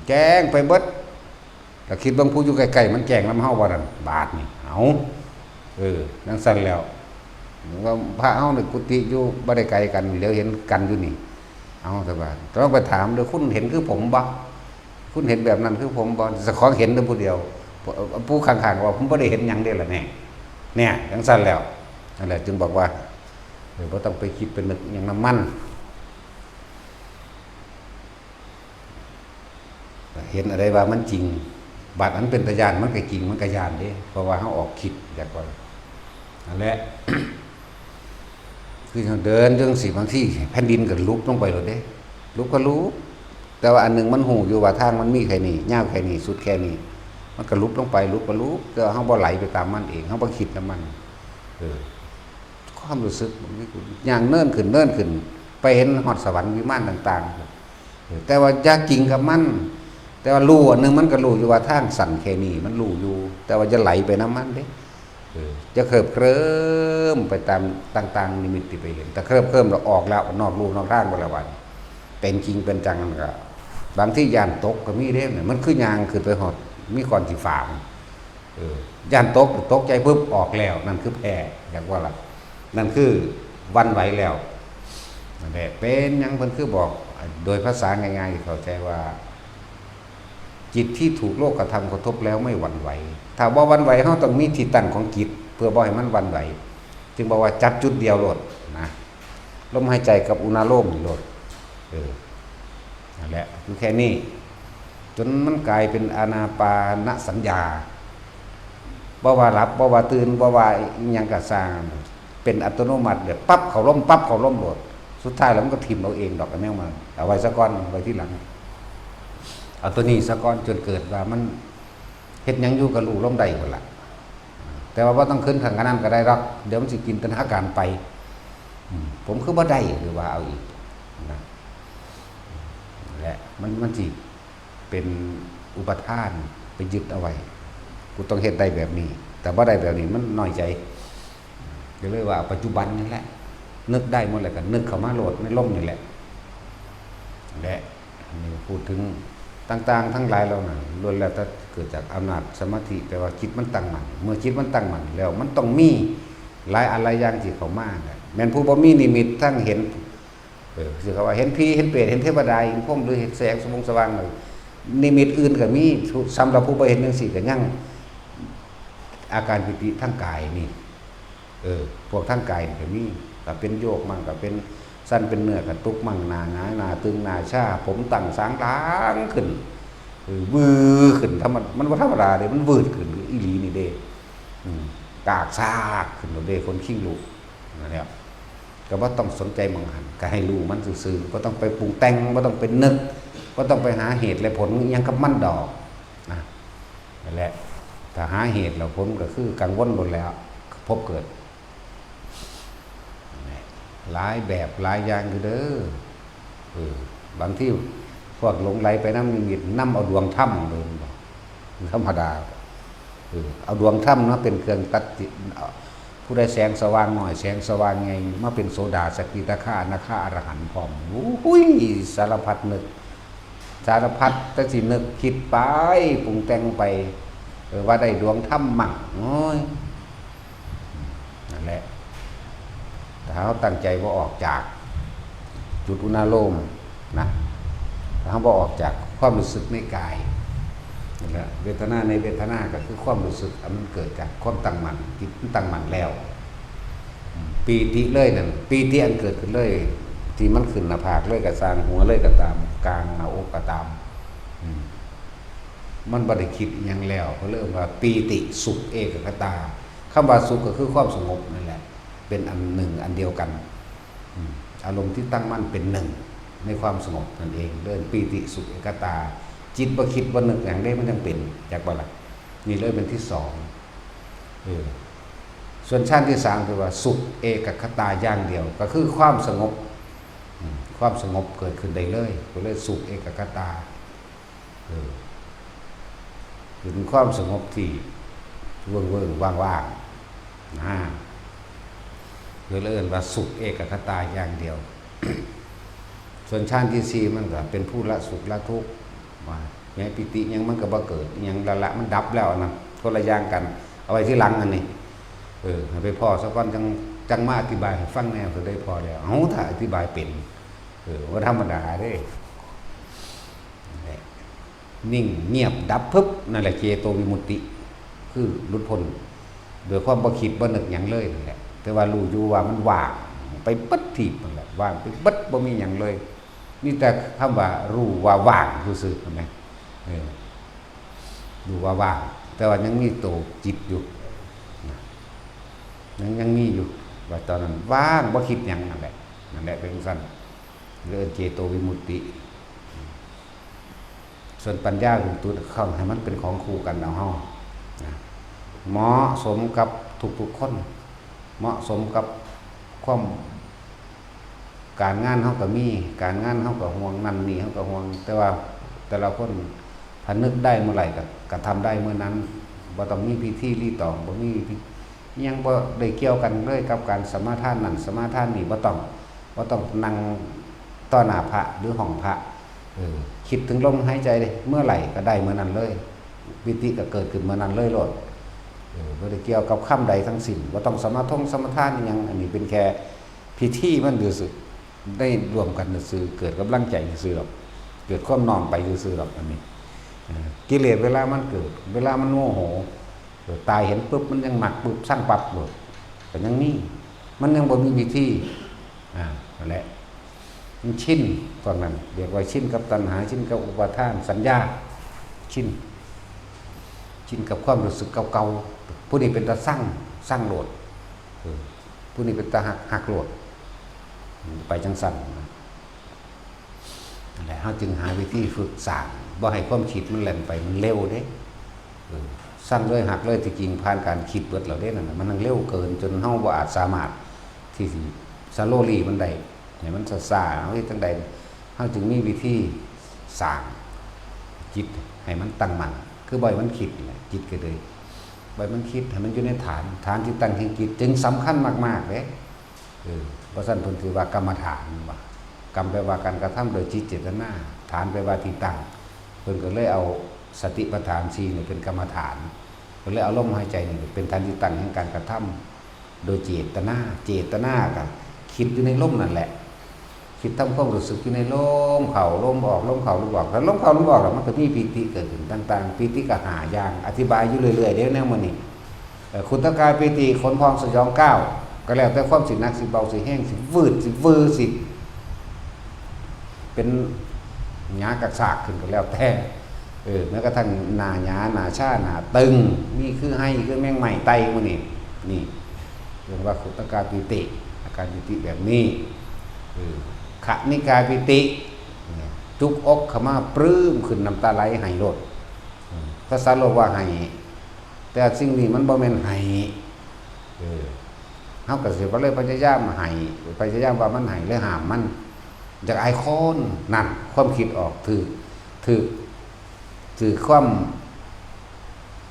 แจ้งไปเบิด ก็คิดเบิ่งผู้อยู่ใกล้ๆมันแจ้งนำเฮาบ่นั่น บาดนี่ เอ้า เออ จั่งซั้นแหล้ว ว่าพระเฮาในกุฏิอยู่บ่ได้ไกลกัน เหลียวเห็นกันอยู่นี่ เอา แต่ว่าต้องไปถามเด้อ คุณเห็นคือผมบ่ คุณเห็นแบบนั้นคือผมบ่ เจ้าของเห็นเด้อผู้เดียว ผู้ข้างๆว่า ผมบ่ได้เห็นหยังเด้ล่ะแน่ เนี่ย จั่งซั้นแหล้ว นั่นแหละ จึงบอกว่า เออ บ่ต้องไปคิดไปนึกหยังนำมัน เห็นอะไรว่ามันจริง บาดอันเป็นตาย้านมันก็จริง มันก็ย้านเด้ เพราะว่าเฮาออกคิด อยากว่า นั่นแหละ คือเฮาเดินจั่งซี้ บางทีแผ่นดินก็หลุบลงไปโลดเด้ หลุบก็หลุบ แต่ว่าอันหนึ่งมันฮู้อยู่ว่าทางมันมีแค่นี้ ยาวแค่นี้ สุดแค่นี้ มันก็หลุบลงไป หลุบก็หลุบ แต่ว่าเฮาบ่ไหลไปตามมันเอง เฮาบ่คิดนำมัน เออ ความรู้สึกมันมี ย่างเนินขึ้น เนินขึ้น ไปเห็นฮอดสวรรค์วิมานต่างๆ เออ แต่ว่าอย่าจริงกับมัน แต่ว่ารู้อันหนึ่ง มันก็รู้อยู่ว่าทางสั้นแค่นี้ มันรู้อยู่ แต่ว่าอย่าไหลไปนำมันเด้ เออ อย่าเคลิบเคลิ้มไปตามต่างๆนิมิตที่ไปเห็น แต่เคลิบเคลิ้มแล้วออกแล้ว นอกลู่นอกทางไปแล้ว ว่าเป็นจริงเป็นจังนั่นก็ บางทีย้านตกก็มีเด้ มันคือย่างขึ้นไปฮอด มีก้อนขี้ฟ้า เออ ย้านตก ตกใจปุ๊บ ออกแล้ว นั่นคือแพ้ อยากว่าล่ะ นั่นคือหวั่นไหวแล้ว นั่นแหละ เป็นหยังเพิ่นคือบอก โดยภาษาง่ายๆที่เข้าใจว่า จิตที่ถูกโลกธรรมกระทบแล้วไม่หวั่นไหว ถ้าบ่หวั่นไหว เฮาต้องมีที่ตั้งของจิต เพื่อบ่ให้มันหวั่นไหว จึงบอกว่าจับจุดเดียวโลดนะ ลมหายใจกับอุณาโลมนี่โลด เออ นั่นแหละ อยู่แค่นี้ จนมันกลายเป็นอานาปานสัญญา บ่ว่าหลับ บ่ว่าตื่น บ่ว่าอิหยังก็ซ่าง เป็นอัตโนมัติ แบบปั๊บเข้าลม ปั๊บเข้าลมโลด สุดท้ายแล้วมันก็ถิ่มเอาเองดอก อันแนวมัน เอาไว้ซะก่อน ไว้ทีหลัง เอาตัวนี้ซะก่อน จนเกิดว่ามันเฮ็ดหยังอยู่ก็รู้ลมได้พุ่นล่ะ แต่ว่าบ่ต้องขึ้นขั้นนั้นก็ได้ดอก เดี๋ยวมันสิจินตนาการไป อืม ผมคือบ่ได้ หรือว่าเอาอีกนะ และมัน มันสิเป็นอุปาทาน ไปยึดเอาไว้ กูต้องเฮ็ดได้แบบนี้ แต่บ่ได้แบบนี้ มันน้อยใจ ก็เลยว่าปัจจุบันนี่แหละ นึกได้หมดแล้วก็นึกเข้ามาโลดในลมนี่แหละ และนี่พูดถึงต่างๆทั้งหลายเหล่านั้น ล้วนแล้วแต่เกิดจากอำนาจสมาธิ แปลว่าจิตมันตั้งมั่น เมื่อจิตมันตั้งมั่นแล้ว มันต้องมีหลายอันหลายอย่างที่เข้ามาแหละ แม่นผู้บ่มีนิมิตทั้งเห็น เออ คือเขาว่าเห็นผี เห็นเปรต เห็นเทวดา เห็นพรหม หรือเห็นแสงสว่างสว่างเลย นิมิตอื่นก็มี สำหรับผู้บ่เห็นจั่งซี้ก็ยัง อาการปีติทางกายนี่ เออ พวกทางกายนี่ก็มี ก็เป็นโยกมั่ง ก็เป็นสั่น เป็นเนื้อกระตุกมั่ง หน้าหงาย หน้าตึง หน้าชา ผมตั้งสางหลังขึ้น เออ วือขึ้น ธรรมดา มันบ่ธรรมดาเด้ มันวืดขึ้นอีหลีนี่เด้ อืม กากซากขึ้นโลดเด้ ขนคิงลุก นั่นแหละ ก็บ่ต้องสนใจหม่องหั้น ก็ให้รู้มันซื่อๆ บ่ต้องไปปรุงแต่ง บ่ต้องไปนึก บ่ต้องไปหาเหตุและผลอิหยังกับมันดอก นะ นั่นแหละ ถ้าหาเหตุแล้วผลก็คือกังวลโลดแล้ว พบเกิด หลายแบบหลายอย่างอยู่เด้อ เออ บางทีพวกหลงไหลไปนำนิมิต นำเอาดวงธรรมเลย บ่ธรรมดา เออ เอาดวงธรรมมาเป็นเครื่องตัดสิน เอา ผู้ใดแสงสว่างน้อย แสงสว่างใหญ่ มาเป็นโสดา สกิทาคา อนาคา อรหันต์พร้อม โอ้ย สารพัดนึก สารพัดแต่สินึกคิดไป ปรุงแต่งไป เออ ว่าได้ดวงธรรมมั่ง โอ้ย นั่นแหละ ถ้าเฮาตั้งใจบ่ออกจากจุดอุณาโลมนะ ถ้าเฮาบ่ออกจากความรู้สึกในกาย นั่นแหละ เวทนาในเวทนาก็คือความรู้สึกอันมันเกิดจากความตั้งมั่น จิตมันตั้งมั่นแล้ว อืม ปีติเลยนั่น ปีติอันเกิดขึ้นเลย ที่มันขึ้นหน้าผากเลยก็ซ่าง หัวเลยก็ตาม กลางหน้าอกก็ตาม อืม มันบ่ได้คิดอิหยังแล้ว เขาเรียกว่าปีติสุขเอกัคคตา คำว่าสุขก็คือความสงบนั่นแหละ เป็นอันหนึ่งอันเดียวกัน อืม อารมณ์ที่ตั้งมั่นเป็นหนึ่งในความสงบนั่นเอง เรียกปีติสุขเอกัคคตา จิตบ่คิดบ่นึกหยังเด้ มันจั่งเป็น จักบ่ล่ะ นี่เลยเป็นที่สอง เออ ส่วนฌานที่สามคือว่าสุขเอกัคคตาอย่างเดียว ก็คือความสงบ อืม ความสงบเกิดขึ้นได้เลย ก็เลยสุขเอกัคคตา เออ เป็นความสงบที่เวิ้งๆ ว่างๆ นะ ก็เลยเอิ้นว่าสุขเอกัคคตาอย่างเดียว ส่วนฌานที่สี่มันก็เป็นผู้ละสุขละทุกข์ ว่าแม้ปีติหยังมันก็บ่เกิด อิหยังละละมันดับแล้วนะ คนละอย่างกัน เอาไว้ทีหลังอันนี้ เออ ให้ไปพ้อซะก่อน จั่ง จั่งมาอธิบายให้ฟังแนว ก็ได้พ้อแล้ว เอ้า ถ้าอธิบายเป็น เออ บ่ธรรมดาเด้ นั่นแหละ นิ่งเงียบดับพึบ นั่นแหละเจโตวิมุตติ คือหลุดพ้น โดยความบ่คิดบ่นึกหยังเลยนั่นแหละ แต่ว่ารู้อยู่ว่ามันว่างไปเบิดทีบนั่นแหละ ว่างไปเบิด บ่มีหยังเลย มีแต่คำว่ารู้ว่าว่างซื่อๆ เห็นไหม เออ รู้ว่าว่าง แต่ว่ายังมีตัวจิตอยู่นะ ยัง ยังมีอยู่ ว่าตอนนั้นว่างบ่คิดหยังนั่นแหละ นั่นแหละเป็นจั่งซั้น เรียกเจโตวิมุตติ ส่วนปัญญาคือตัวเข้าให้มันเป็นของคู่กันเอาเฮานะ เหมาะสมกับทุกๆ คน เหมาะสมกับความ การงานเฮาก็มี การงานเฮาก็ห่วง นั่นนี่เฮาก็ห่วง แต่ว่าแต่ละคนถ้านึกได้เมื่อไหร่ก็ ก็ทำได้เมื่อนั้น บ่ต้องมีพิธีรีตอง บ่มีพิ อิหยังบ่ได้เกี่ยวกันเลยกับการสมาทานนั่นสมาทานนี่ บ่ต้อง บ่ต้องนั่งต่อหน้าพระหรือห้องพระ เออ คิดถึงลมหายใจเมื่อไหร่ก็ได้เมื่อนั้นเลย ปีติก็เกิดขึ้นเมื่อนั้นเลยโลด เออ บ่ได้เกี่ยวกับคำใดทั้งสิ้น บ่ต้องสมาทงสมาทานอิหยัง อันนี้เป็นแค่พิธีมันซื่อๆ ได้ร่วมกันซื่อๆ เกิดกำลังใจซื่อๆ ดอก เกิดความน้อมไปซื่อๆ ดอก อันนี้ เออ กิเลสเวลามันเกิด เวลามันโมโห เออ ตาเห็นปุ๊บ มันยังมักปุ๊บ ซังปั๊บโลด ก็ยังมี มันยังบ่มีวิธี อ่า นั่นแหละ มันชิน พวกนั้น เรียกว่าชินกับตัณหา ชินกับอุปาทาน สัญญา ชิน ชินกับความรู้สึกเก่าๆ ผู้นี้เป็นตาซัง ซังโลด เออ ผู้นี้เป็นตาฮัก ฮักโลด ไปจั่งซั้นนะ นั่นแหละ เฮาจึงหาวิธีฝึกสร้าง บ่ให้ความคิดมันแล่นไป มันเร็วเด้ เออ ซังเลยฮักเลย ที่จริงผ่านการคิดเบิดแล้วเด้นั่นน่ะ มันยังเร็วเกินจนเฮาบ่อาจสามารถที่สิ slowly มันได้ ให้มันช้าๆ เฮาเฮ็ดจั่งใด เฮาจึงมีวิธีสร้างจิตให้มันตั้งมั่น คือบ่ให้มันคิดนี่แหละ จิตก็เลย บ่ให้มันคิด ให้มันอยู่ในฐาน ฐานที่ตั้งแห่งจิต จึงสำคัญมากๆ เด้ เออ เพราะฉะนั้นเพิ่นถือว่ากรรมฐานว่ากรรมแปลว่าการกระทำโดยจิตเจตนา ฐานแปลว่าที่ตั้ง เพิ่นก็เลยเอาสติปัฏฐานสี่นี่เป็นกรรมฐาน เพิ่นเลยเอาลมหายใจนี่เป็นฐานที่ตั้งแห่งการกระทำโดยเจตนา เจตนาก็คิดอยู่ในลมนั่นแหละ คิดทำความรู้สึกอยู่ในลมเข้าลมออก ลมเข้าลมออก ถ้าลมเข้าลมออกแล้วมันก็มีปีติเกิดขึ้นต่างๆ ปีติก็ห้าอย่าง อธิบายอยู่เรื่อยๆ เด้แนวมื้อนี้ เอ่อ ขุตกายปีติ ขนพองสยองก้าว ก็แล้วแต่ความสิหนักสิเบาสิแห้งสิวืดสิวือสิ เป็นหยากักซากขึ้นก็แล้วแต่ เออ แม้กระทั่งหน้าหยา หน้าชา หน้าตึง มีคือไฮคือแมงไม้ไต่หมู่นี่ นี่ เรียกว่าขุตกายปีติ อาการปีติแบบนี้ เออ ขณิกายปีติ เนี่ย จุกอกเข้ามาปลื้มขึ้น น้ำตาไหลไห้โลด เออ ภาษาโลกว่าไห้ แต่สิ่งนี้มันบ่แม่นไห้ เออ เฮาก็สิบ่เลยพยายามไห้ พยายามว่ามันไห้ หรือห้ามมัน อยากอายคน นั่น ความคิดออก ถืก ถืก ถืกความ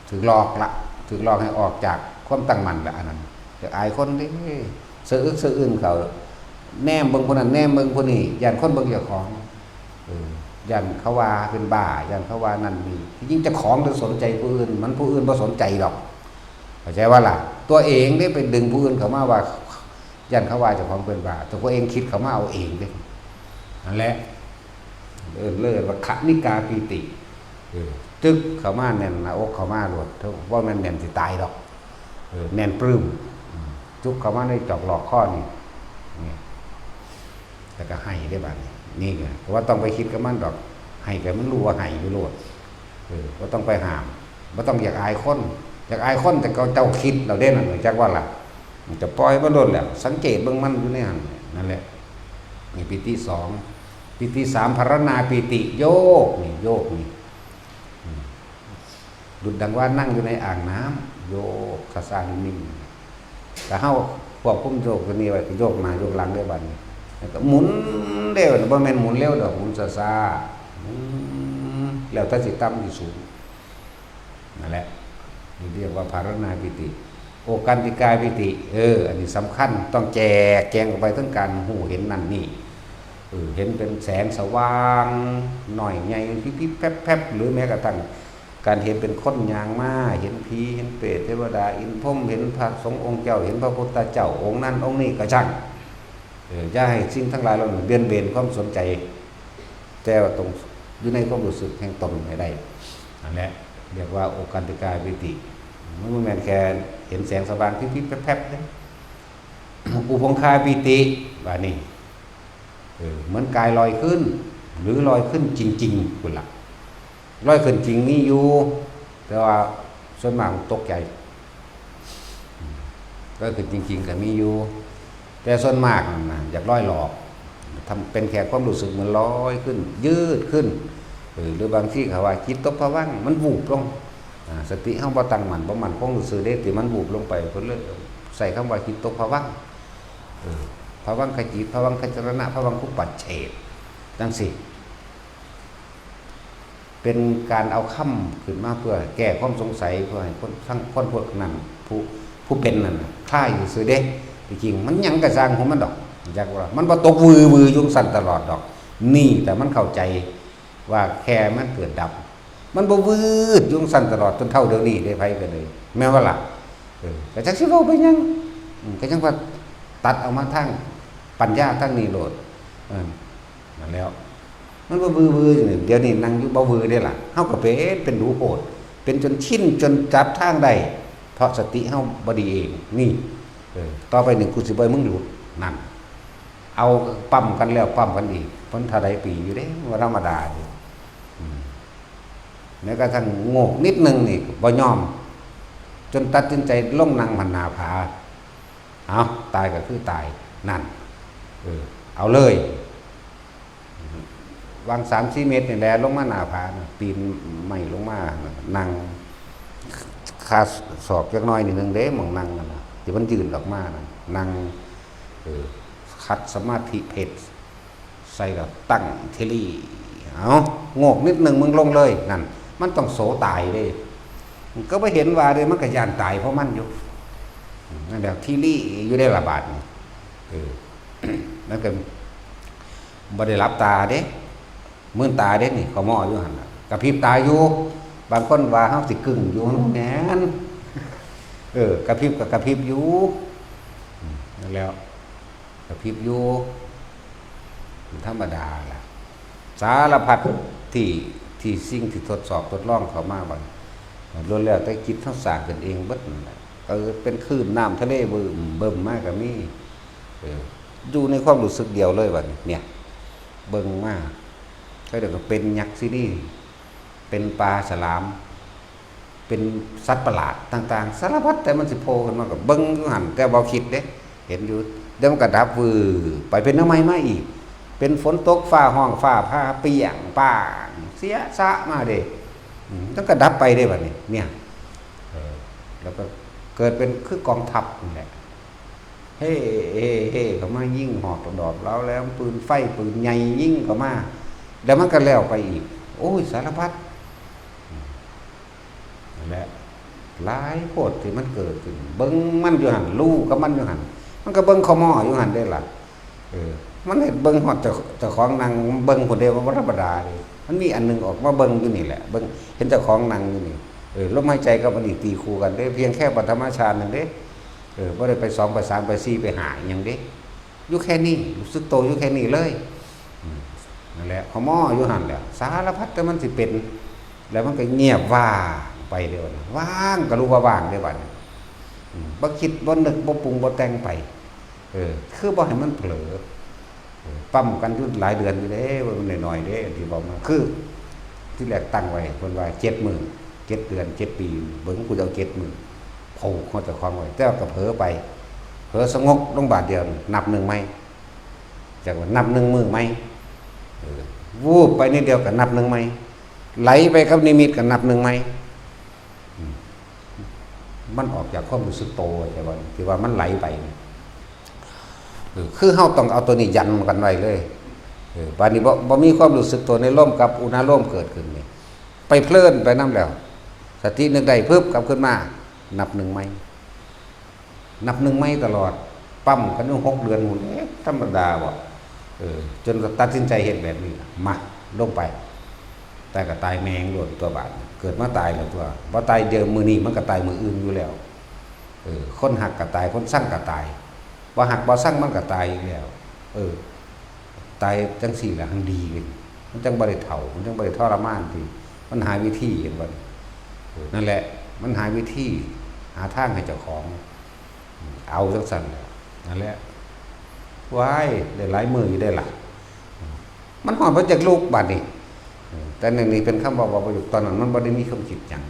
ถืกหลอกละ ถืกหลอกให้ออกจากความตั้งมั่นละ อันนั้น อยากอายคนเด้ สะอึกสะอื้นเขา แนมเบิ่งผู้นั้น แนมเบิ่งผู้นี้ ย้านคนเบิ่งเจ้าของ เออ ย้านเขาว่าเป็นบ้า ย้านเขาว่านั่นนี่ ที่จริงเจ้าของต้องสนใจผู้อื่น มันผู้อื่นบ่สนใจดอก เข้าใจว่าล่ะ ตัวเองเด้ไปดึงผู้อื่นเข้ามาว่า ย้านเขาว่าเจ้าของเป็นบ้า ตัวเองคิดเข้ามาเอาเองเด้ นั่นแหละ เอิ้นเลยว่าขณิกาปีติ เออ จึกเข้ามาแน่นหน้าอกเข้ามาโลด เท่า บ่แม่นแน่นสิตายดอก เออ แน่นปลื้ม อืม จุกเข้ามาในจอกหลอกข้อนี่ นี่ แล้วก็ไห้ได้บาดนี้ นี่ไง เพราะว่าต้องไปคิดกับมันดอก ไห้ก็มันรู้ว่าไห้อยู่โลด เออ บ่ต้องไปห้าม บ่ต้องอยากอายคน อยากอายคนแต่เขาเจ้าคิดเอาเด้นั่น จักว่าล่ะ มันจะปล่อยมันโลดแหละ สังเกตเบิ่งมันอยู่ในหั่น นั่นแหละ นี่ปีติสอง ปีติสาม ภาวนาปีติ โยกนี่ โยกนี่ อืม ดุจดังว่านั่งอยู่ในอ่างน้ำ โยกช้าๆนิ่มๆ แต่เฮาควบคุมโยกตัวนี้ไว้ ก็โยกหน้าโยกหลังได้บัดนี้ แล้วก็หมุนเร็ว บ่แม่นหมุนเร็วดอก หมุนช้าๆ หมุน แล้วแต่สิต่ำสิสูง นั่นแหละ นี่เรียกว่าภาวนาปีติ โอกันติกาปีติ เออ อันนี้สำคัญ ต้องแจกแจงออกไปถึงการรู้เห็นนั่นนี่ เออ เห็นเป็นแสงสว่าง น้อยใหญ่ พิบๆ แพรบๆ หรือแม้กระทั่งการเห็นเป็นคนย่างมา เห็นผี เห็นเปรต เทวดา อินทร์พรหม เห็นพระสงฆ์องค์เจ้า เห็นพระพุทธเจ้าองค์นั้นองค์นี้ก็ช่าง เออ อย่าให้สิ่งทั้งหลายเหล่านั้นเบี่ยงเบนความสนใจ แต่ว่าต้องอยู่ในความรู้สึกแห่งตนให้ได้ นั่นแหละ เรียกว่าโอกันติกาปีติ มันบ่แม่นแค่เห็นแสงสว่างพิบๆ แพรบๆ เด้ อุปงคาปีติ ว่านี่ เออ เหมือนกายลอยขึ้น หรือลอยขึ้นจริงๆ พุ้นล่ะ ลอยขึ้นจริงมีอยู่ แต่ว่าส่วนมากมันตกใจ ลอยขึ้นจริงๆ ก็มีอยู่ แต่ส่วนมากนั่นนะ อยากลอยหลอก ทำเป็นแค่ความรู้สึกเหมือนลอยขึ้น ยืดขึ้น เออ หรือบางทีเขาว่าจิตตกผวังค์ มันวูบลง อ่า สติเฮาบ่ตั้งมั่น บ่มั่นคงซื่อๆ เด้ ที่มันวูบลงไป เพิ่นเลยใช้คำว่าจิตตกผวังค์ เออ ผวังคจิต ผวังคจรณะ ผวังคุปปัชเฉท จังซี่ เป็นการเอาคำขึ้นมาเพื่อแก้ความสงสัย เพื่อให้คนทั้งคนพวกนั้น ผู้ ผู้เป็นนั่นน่ะ คลายซื่อๆ เด้ ที่จริงมันหยังก็ช่างของมันดอก จักว่า มันบ่ตกวือๆ อยู่ซั่นตลอดดอก นี่แต่มันเข้าใจว่าแค่มันเกิดดับ มันบ่วืดอยู่ซั่นตลอดจนเท่าเดี๋ยวนี้เด้ ไผก็เลย แม่นบ่ล่ะ เออ ก็จักสิเว้าไปหยัง อืม ก็จังว่าตัดเอามาทางปัญญาทางนี้โลด เออ นั่นแหล้ว มันบ่วือๆ อยู่นี่ เดี๋ยวนี้นั่งอยู่บ่วือเด้ล่ะ เฮาก็เป็น เป็นดูโพด เป็นจนชิน จนจับทางได้ เพราะสติเฮาบ่ดีเอง นี่ เออ ต่อไปนี่กูสิบ่ให้มึงหลุด นั่น เอาปั๊มกันแล้วปั๊มกันอีก มันเท่าใดปีอยู่เด้ บ่ธรรมดาเด้ อืม แม้กระทั่งโงกนิดนึงนี่บ่ยอม จนตัดสินใจลงนั่งหันหน้าผา เอา ตายก็คือตาย นั่น เออ เอาเลย วางสามสี่เมตรนี่แหละ ลงมาหน้าผาน่ะ ปีนไม้ลงมาน่ะ นั่ง คาศอกจักหน่อยนิดนึงเด้ หม่องนั่งนั่นน่ะ ที่มันยื่นออกมาน่ะ นั่ง เออ คัดสมาธิเพชร ใส่กับตั้งทีรี เอา โงกนิดนึงมึงลงเลย นั่น มันต้องโสตายเด้ มันก็บ่เห็นว่าเด้ มันก็ย่านตายเพราะมันอยู่ นั่นแหละ ทีรีอยู่ได้ละบาดนี่ เออ มันก็บ่ได้หลับตาเด้ มืนตาเด้นี่ ขมออยู่หั่นน่ะ กระพริบตาอยู่ บางคนว่าเฮาสิกึ่งอยู่ แม่น เออ กระพริบก็กระพริบอยู่ อืม นั่นแหล้ว กระพริบอยู่ มันธรรมดาล่ะ สารพัดที่ ที่สิ่งที่ทดสอบทดลองเข้ามาบัด ล้วนแล้วแต่จิตเฮาสร้างขึ้นเองเบิดนั่นแหละ เออ เป็นคลื่นน้ำทะเลบึ้มเบิ่มมาก็มี เออ อยู่ในความรู้สึกเดียวเลยบัดนี้ เนี่ย เบิ่งมา ก็เดี๋ยวก็เป็นยักษ์ที่นี่ เป็นปลาฉลาม เป็นสัตว์ประหลาดต่างๆ สารพัดแต่มันสิโผล่ขึ้นมาก็เบิ่งอยู่หั่น แต่บ่คิดเด้ เห็นอยู่ เดี๋ยวมันก็ดับวืบไป เป็นแนวใหม่มาอีก เป็นฝนตกฟ้าฮ้องฟ้าผ่าเปรี้ยงป้าง เสียสะมาเด้ อืม มันก็ดับไปเด้บัดนี้ เนี่ย เออ แล้วก็เกิดเป็นคือกองทัพนั่นแหละ เฮ้ เฮ้ เฮ้ เขามายิงหอกดอกเหลาแหลม ปืนไฟปืนใหญ่ยิงเข้ามา แล้วมันก็แล้วไปอีก โอ้ย สารพัด อืม นั่นแหละ หลายโพดที่มันเกิดขึ้น เบิ่งมันอยู่หั่น ลู่กับมันอยู่หั่น มันก็เบิ่งขมออยู่หั่นเด้ล่ะ เออ มันเห็นเบิ่งฮอดเจ้า เจ้าของนั่งเบิ่งพุ้นเด้ ว่าบ่ธรรมดาเด้ มันมีอันหนึ่งออกมาเบิ่งอยู่นี่แหละ เบิ่ง เห็นเจ้าของนั่งอยู่นี่ เออ ลมหายใจกับอันนี้ตีคู่กันเด้ เพียงแค่ปฐมฌานนั่นเด้ เออ บ่ได้ไปสอง ไปสาม ไปสี่ ไปห้าอิหยังเด้ อยู่แค่นี้ รู้สึกโตอยู่แค่นี้เลย อืม นั่นแหละ ขมออยู่หั่นแหละ สารพัดแต่มันสิเป็น แล้วมันก็เงียบว่างไปเด้บัดนี้ ว่างก็รู้ว่าว่างเด้บัดนี้ อืม บ่คิดบ่นึกบ่ปรุงบ่แต่งไป เออ คือบ่ให้มันเผลอ เออ ปั๊มกันอยู่หลายเดือนอยู่เด้ บ่แม่นน้อยๆเด้ ที่บอกมา คือ ที่แรกตั้งไว้เพิ่นว่าเจ็ดมื้อ เจ็ดเดือน เจ็ดปี เบิ่งกูจะเอาเจ็ดมื้อ ผูกหัวเจ้าของไว้ แต่ว่าก็เผลอไป เผลอสงบลงบาดเดียว นับหนึ่งใหม่ จากว่านับหนึ่งมื้อใหม่ เออ วูบไปนิดเดียวก็นับหนึ่งใหม่ ไหลไปกับนิมิตก็นับหนึ่งใหม่ อืม มันออกจากความรู้สึกโต แต่ว่าที่ว่ามันไหลไปเนี่ย เออ คือเฮาต้องเอาตัวนี้ยันกันไว้เลย เออ บาดนี้บ่ บ่มีความรู้สึกตัวในลมกับอุณาโลมเกิดขึ้นนี่ ไปเพลินไปนำแล้ว สตินึกได้ปึ๊บกลับขึ้นมา นับหนึ่งใหม่ นับหนึ่งใหม่ตลอด ปั๊มกันอยู่หกเดือนพู้น เอ๊ะ ธรรมดาบ่ เออ จนตัดสินใจเฮ็ดแบบนี้ล่ะ มา ลงไป ตายก็ตายแม่งโลดตัวบาด เกิดมาตายแล้วตัว บ่ตายเดี๋ยวมื้อนี้มันก็ตายมื้ออื่นอยู่แล้ว เออ คนฮักก็ตาย คนซังก็ตาย บ่ฮักบ่ซังมันก็ตายอีกแล้ว เออ ตายจั่งซี้ล่ะ หังดีขึ้น มันจั่งบ่ได้เฒ่า มันจั่งบ่ได้ทรมานติ มันหาวิธี เห็นบ่ เออ นั่นแหละ มันหาวิธี หาทางให้เจ้าของ เอาจั่งซั้นแหละ นั่นแหละ ว้าย ได้หลายมื้ออยู่เด้ล่ะ มันฮอดบ่จักลุกบาดนี้ เออ แต่นั่นนี่เป็นคำเว้า เว้าประโยค ตอนนั้นมันบ่ได้มีความคิดหยัง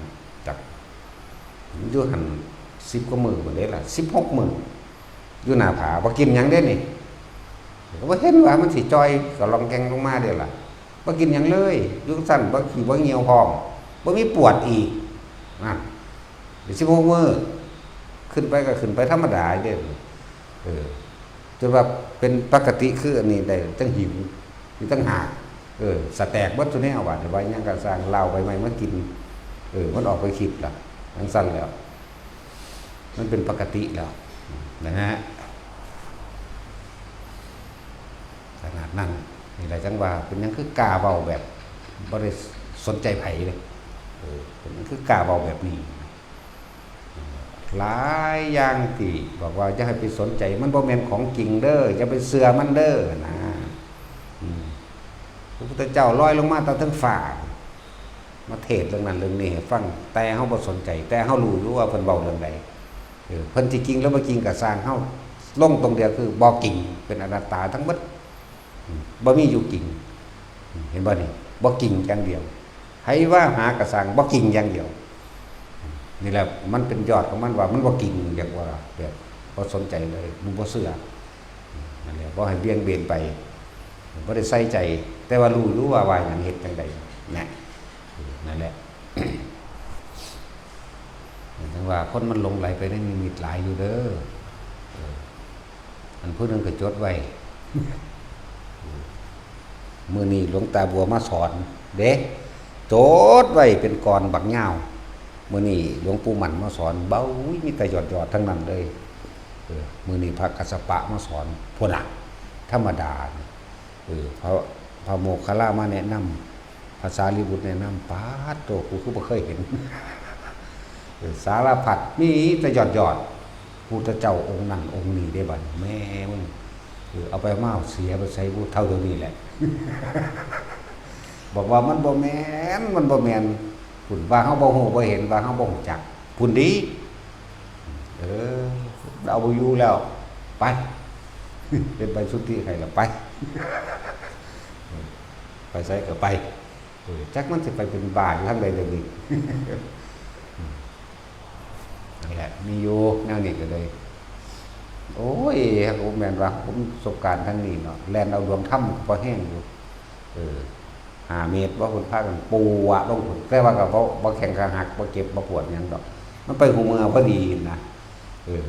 จัก มันอยู่หั่นสิบกว่ามื้อพู้นเด้ล่ะ สิบหกมื้อ อยู่หน้าผา บ่กินหยังเด้นี่ ก็บ่เห็นว่ามันสิจ่อยกะล่องแก่งลงมาเด้ล่ะ บ่กินหยังเลย อยู่ซั่น บ่ขี้บ่เหี่ยวพร้อม บ่มีปวดอีก นั่น สิบหกมื้อ ขึ้นไปก็ขึ้นไปธรรมดาเด้ เออ จนว่าเป็นปกติคืออันนี้ได้ จั่งหิว มีต่างหาก เออ สะแตกเบิดซุแนว บาดนี้ว่าหยังก็ซ่าง ลาวใบไม้มากิน เออ มันออกไปคิดล่ะ จั่งซั้นแล้ว มันเป็นปกติแล้ว นะฮะ ขนาดนั้น นี่แหละจั่งว่า เป็นหยังคือกล้าเว้าแบบบ่ได้สนใจไผเลย เออ เป็นหยังคือกล้าเว้าแบบนี้ หลายอย่างที่บอกว่าอย่าให้ไปสนใจ มันบ่แม่นของจริงเด้อ อย่าไปเชื่อมันเด้อนะ อืม พระพุทธเจ้าลอยลงมาตามเทิงฟ้า มาเทศน์เรื่องนั้นเรื่องนี้ให้ฟัง แต่เฮาบ่สนใจ แต่เฮารู้อยู่ว่าเพิ่นเว้าเรื่องใด เออ เพิ่นสิจริงหรือบ่จริงก็ซ่าง เฮาลงตรงเดียวคือบ่จริง เป็นอนัตตาทั้งหมด อืม บ่มีอยู่จริง อืม เห็นบ่นี่ บ่จริงอย่างเดียว ไผว่าหากะซ่าง บ่จริงอย่างเดียว อืม นี่แหละมันเป็นยอดของมันว่ามันบ่จริง อยากว่าแบบบ่สนใจเลย มันบ่เชื่อ อืม นั่นแหละ บ่ให้เบี่ยงเบนไป บ่ได้ใส่ใจ แต่ว่ารู้อยู่ว่าว่าหยัง เฮ็ดจั่งใด นะ นั่นแหละ จั่งว่าคนมันหลงไหลไปในนิมิตหลายอยู่เด้อ เออ อันผู้หนึ่งก็จดไว้ มื้อนี้หลวงตาบัวมาสอนเด้ จดไว้เป็นกลอนบักยาว มื้อนี้หลวงปู่หมั่นมาสอน เบ้า มีแต่ยอดๆ ทั้งนั้นเลย เออ มื้อนี้พระกัสสปะมาสอน พุ้นน่ะ ธรรมดา เออ พระ พระโมคคัลลามาแนะนำ พระสารีบุตรแนะนำ ป๊าดโธ่ กูคือบ่เคยเห็น เออ สารพัด มีแต่ยอดๆ พุทธเจ้าองค์นั้นองค์นี้เด้บัดนี้ แม่มึง เออ เอาไปมาเสียไปใส่ผู้เฒ่าเดี๋ยวนี้แหละ บอกว่ามันบ่แม่น มันบ่แม่น พุ้นว่าเฮาบ่ฮู้บ่เห็น ว่าเฮาบ่ฮู้จัก พุ้นดี เออ เอาบ่อยู่แล้ว ไป เป็นใบสุทธิให้แล้ว ไป ไปไสก็ไป เออ จักมันสิไปเป็นบ้าอยู่ทางใดเดี๋ยวนี้ นั่นแหละ มีอยู่แนวนี้ก็เลย โอ้ย หากบ่แม่นว่าผมประสบการณ์ทางนี้เนาะ แล่นเอาดวงธรรมก็พอแฮงอยู่ เออ ห้าเมตร บ่ เพิ่นพากันปวดลงพุ้น แต่ว่าก็บ่ บ่แข็งขาหัก บ่เจ็บ บ่ปวดหยังดอก มันไปหูเมือพอดีนะ เออ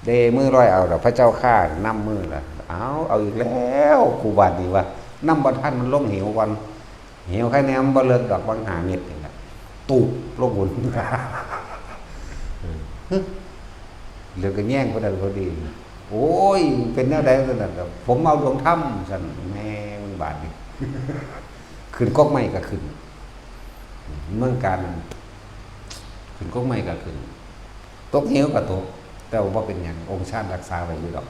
เด้มือลอยเอาดอก พระเจ้าข้านำมือละ เอา เอาอีกแล้ว กูบาดนี้ว่า นำบ่ทัน มันลงเหวก่อน เหวใครแน่มันบ่เลิกดอก บางห้าเมตรนี่ล่ะ ตูบลงพุ้น เออ เหลือก็แย่งพอดีพอดี โอ้ย เป็นแนวใดซั่นน่ะ ผมเอาดวงธรรมซั่น แม่มันบาดนี้ ขึ้นกกไม้ก็ขึ้น เมืองการ ขึ้นกกไม้ก็ขึ้น ตกเหวก็ตก แต่ว่าบ่เป็นหยัง องค์ชาติรักษาไว้อยู่ดอก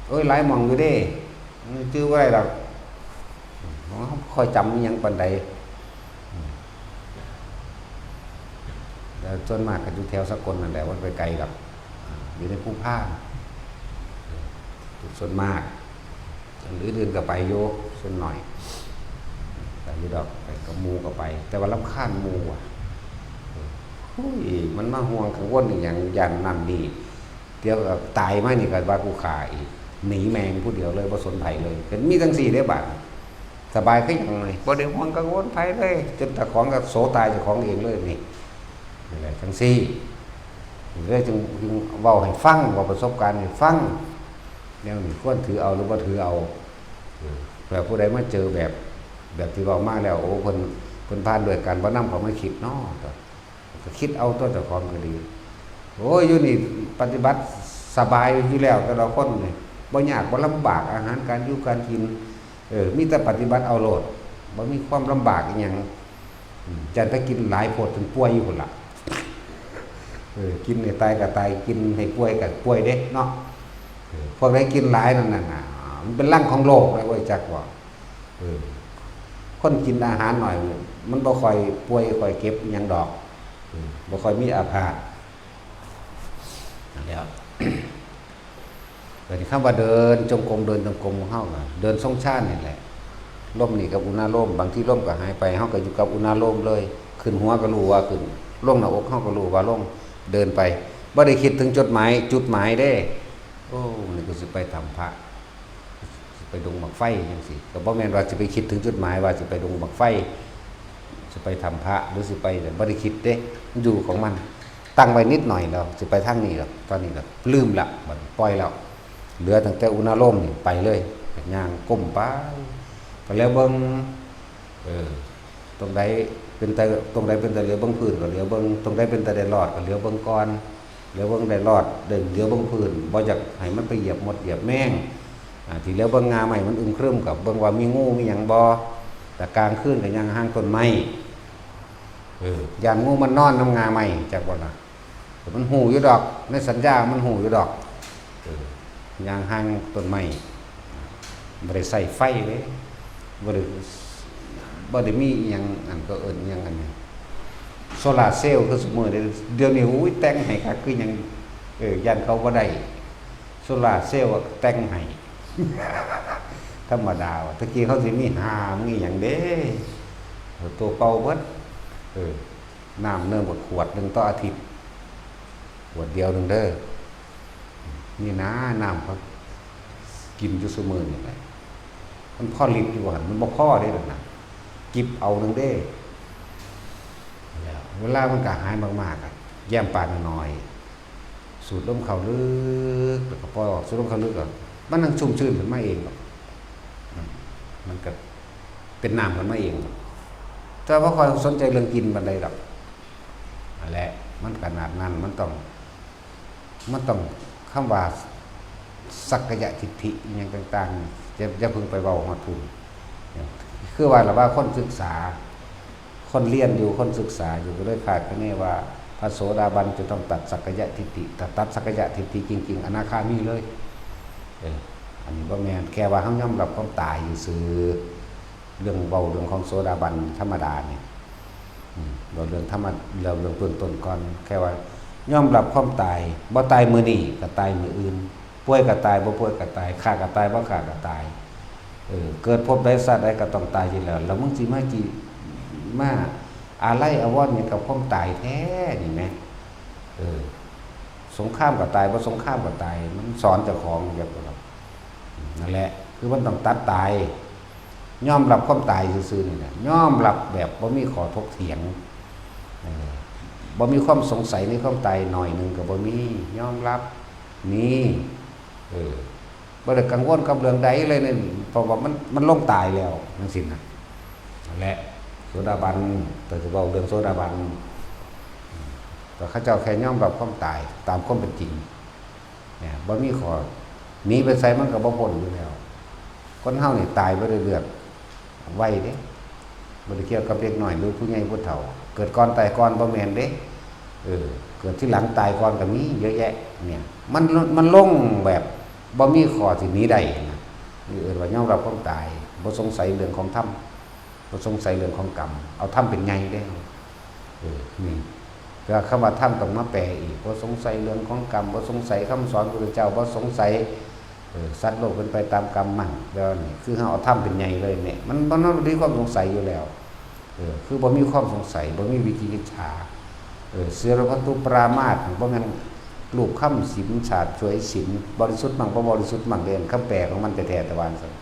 โอ้ย หลายหม่องอยู่เด้ จื่อบ่ได้ดอก บ่ค่อยจำอิหยังปานใด แล้วส่วนมากก็อยู่แถวสกลนั่นแหละ บ่ไปไกลดอก อยู่ในภูพาน ส่วนมาก อันอื่นๆก็ไปอยู่ ส่วนน้อย ไป อยู่ดอก ไปกับหมู่ก็ไป แต่ว่ารำคาญหมู่ว่ะ เออ อุ้ย มันมาห่วงกังวลอีหยัง ย่านนั่นนี่ เดี๋ยวก็ตายมานี่ก็ว่ากูฆ่าอีก หนีแม่งผู้เดียวเลย บ่สนไผเลย ก็มีจั่งซี้เด้บาด สบายคือหยังนี่ บ่ได้ห่วงกังวลไผเลย จนเจ้าของก็โสตายเจ้าของเองเลยนี่ นี่แหละจั่งซี้ เลยจึง จึงเว้าให้ฟัง เว้าประสบการณ์ให้ฟัง แนวนี้ควรถือเอาหรือบ่ถือเอา เออ เผื่อผู้ใดมาเจอแบบ แบบที่เว้ามาแล้ว โอ้ เพิ่น เพิ่นผ่านด้วยการบ่นำเขามาคิดเนาะ ก็ ก็คิดเอาตัวเจ้าของก็ดี โอ้ย อยู่นี่ปฏิบัติสบายอยู่แล้ว แต่ละคนนี่ บ่ยากบ่ลำบาก อาหารการอยู่การกิน เออ มีแต่ปฏิบัติเอาโลด บ่มีความลำบากอีหยัง อืม จั่งแต่กินหลายโพดจนป่วยอยู่พุ้นล่ะ เออ กินให้ตายก็ตาย กินให้ป่วยก็ป่วยเด้เนาะ เออ พวกใดกินหลายนั่นน่ะ มันเป็นรังของโรคนะเว้ย จักว่า เออ คนกินอาหารหน่อย มันบ่ค่อยป่วยค่อยเจ็บอิหยังดอก เออ บ่ค่อยมีอาพาธ นั่นแหละ เดี๋ยวนี้คำว่าเดินจงกรม เดินจงกรมของเฮาก็เดินทรงฌานนี่แหละ ลมนี่กับอุณาโลม บางทีลมก็หายไป เฮาก็อยู่กับอุณาโลมเลย ขึ้นหัวก็รู้ว่าขึ้น ลงหน้าอกเฮาก็รู้ว่าลง เดินไป บ่ได้คิดถึงจุดหมาย จุดหมายเด้ โอ้ นี่ก็สิไปถ้ำพระ สิไปดงบั้งไฟจั่งซี้ ก็บ่แม่นว่าสิไปคิดถึงจุดหมายว่าสิไปดงบั้งไฟ สิไปถ้ำพระ หรือสิไป บ่ได้คิดเด้ มันอยู่ของมัน ตั้งไว้นิดหน่อยแล้ว สิไปทางนี้แล้ว ตอนนี้ก็ลืมละ บัดนี้ปล่อยแล้ว เหลือตั้งแต่อุณาโลมนี่ไปเลย ย่างก้มไป ก็แล้วเบิ่ง เออ ตรงใดเป็นตา ตรงใดเป็นตาเหลียวเบิ่งพื้นก็เหลียวเบิ่ง ตรงใดเป็นตาได้รอดก็เหลียวเบิ่งก่อน เหลียวเบิ่งได้รอด ได้เหลียวเบิ่งพื้น บ่อยากให้มันไปเหยียบมดเหยียบแมง อ่า ที่เหลียวเบิ่งง่าไม้มันอึมครึมก็เบิ่งว่ามีงูมีหยังบ่ แต่กลางคืนก็ย่างห่างต้นไม้ เออ ย่านงูมันนอนนำง่าไม้ จักบ่ล่ะ แต่มันฮู้อยู่ดอก ในสัญญามันฮู้อยู่ดอก เออ ย่างห่างต้นไม้ บ่ได้ใช้ไฟเด้ บ่ได้ บ่ได้มีอิหยัง อันก็เอิ้นอิหยังอันนี้ โซลาร์เซลล์คือซุมื้อนี้ เดี๋ยวนี้ โอ้ย แต่งให้คักคือหยัง เออ ย่านเขาบ่ได้ โซลาร์เซลล์แต่งให้ ธรรมดาว่ะ ตะกี้เขาสิมีหามีหยังเด้ ตัวเป่าเบิด เออ น้ำเนิมกับขวดหนึ่งต่ออาทิตย์ ขวดเดียวหนึ่งเด้อ นี่นะ น้ำเขากินอยู่ซุมื้อนี่แหละ มันพอลิตรอยู่หั่น มันบ่พอเด้ล่ะนะ จิบเอาหนึ่งเด้ แล้วเวลามันก็หายมากๆอะ แย้มปากน้อยๆ สูดลมเข้าลึก แล้วก็ปล่อยออก สูดลมเข้าลึกอะ มันนั่งชุ่มชื่นขึ้นมาเองดอก อืม มันก็เป็นน้ำขึ้นมาเองดอก แต่ว่าบ่ค่อยสนใจเรื่องกินปานใดดอก นั่นแหละ มันขนาดนั้น มันต้อง มันต้อง คำว่าสักกายทิฏฐิอิหยังต่างๆ อย่า อย่าเพิ่งไปเว้าฮอดพุ้น คือว่าล่ะว่าคนศึกษา คนเรียนอยู่ คนศึกษาอยู่ ก็เลยคาดคะเนว่า พระโสดาบันจะต้องตัดสักกายทิฏฐิ ถ้าตัดสักกายทิฏฐิจริงๆ อนาคามีเลย เออ อันนี้บ่แม่น แค่ว่าเฮายอมรับความตายซื่อๆ เรื่องเว้าเรื่องของโสดาบันธรรมดาเนี่ย อืม เว้าเรื่องธรรมะ เว้าเรื่องเบื้องต้นก่อน แค่ว่ายอมรับความตาย บ่ตายมื้อนี้ก็ตายมื้ออื่น ป่วยก็ตาย บ่ป่วยก็ตาย ฆ่าก็ตาย บ่ฆ่าก็ตาย เออ เกิดภพใดชาติใดก็ต้องตายอยู่แล้ว แล้วมึงสิมาจิ มาอาลัยอาวรณ์หยังกับความตายแท้นี่แหม เออ สงครามก็ตาย บ่สงครามก็ตาย มันสอนเจ้าของแบบนั้น นั่นแหละ คือมันต้องตัดตาย ยอมรับความตายซื่อๆ นี่แหละ ยอมรับแบบบ่มีข้อถกเถียง เออ บ่มีความสงสัยในความตายหน่อยหนึ่งก็บ่มี ยอมรับ นี่ เออ บ่ได้กังวลกับเรื่องใดเลยนี่ เพราะว่ามัน มันลงตายแล้วจั่งซี้นะ นั่นแหละ โสดาบัน แต่สิเว้าเรื่องโสดาบัน แต่เขาเจ้าแค่ยอมรับความตายตามความเป็นจริง เนี่ย บ่มีข้อ หนีไปไสมันก็บ่พ้นอยู่แล้ว คนเฮานี่ตายบ่ได้เลือก ไวเด้ บ่ได้เกี่ยวกับเด็กน้อยหรือผู้ใหญ่ผู้เฒ่า เกิดก่อนตายก่อนบ่แม่นเด้ เออ เกิดทีหลังตายก่อนก็มีเยอะแยะ เนี่ย มัน มันลงแบบบ่มีข้อที่หนีได้นะ นี่เอิ้นว่ายอมรับความตาย บ่สงสัยเรื่องของธรรม บ่สงสัยเรื่องของกรรม เอาธรรมเป็นใหญ่เด้ เออ นี่ แต่ว่าคำว่าธรรมต้องมาแปลอีก บ่สงสัยเรื่องของกรรม บ่สงสัยคำสอนพระพุทธเจ้า บ่สงสัย เออ สัตว์โลกเป็นไปตามกรรมมัน แล้วนี่คือเฮาเอาธรรมเป็นใหญ่เลยเนี่ย มัน มัน มันบ่มีความสงสัยอยู่แล้ว เออ คือบ่มีความสงสัย บ่มีวิจิกิจฉา เออ ศีลพัตตุปรามาส บ่แม่นรูปคำศีล ฉาบฉวยศีล บริสุทธิ์มั่งบ่บริสุทธิ์มั่ง เด้ คำแปลของมันแท้ๆ แต่ว่าซั่น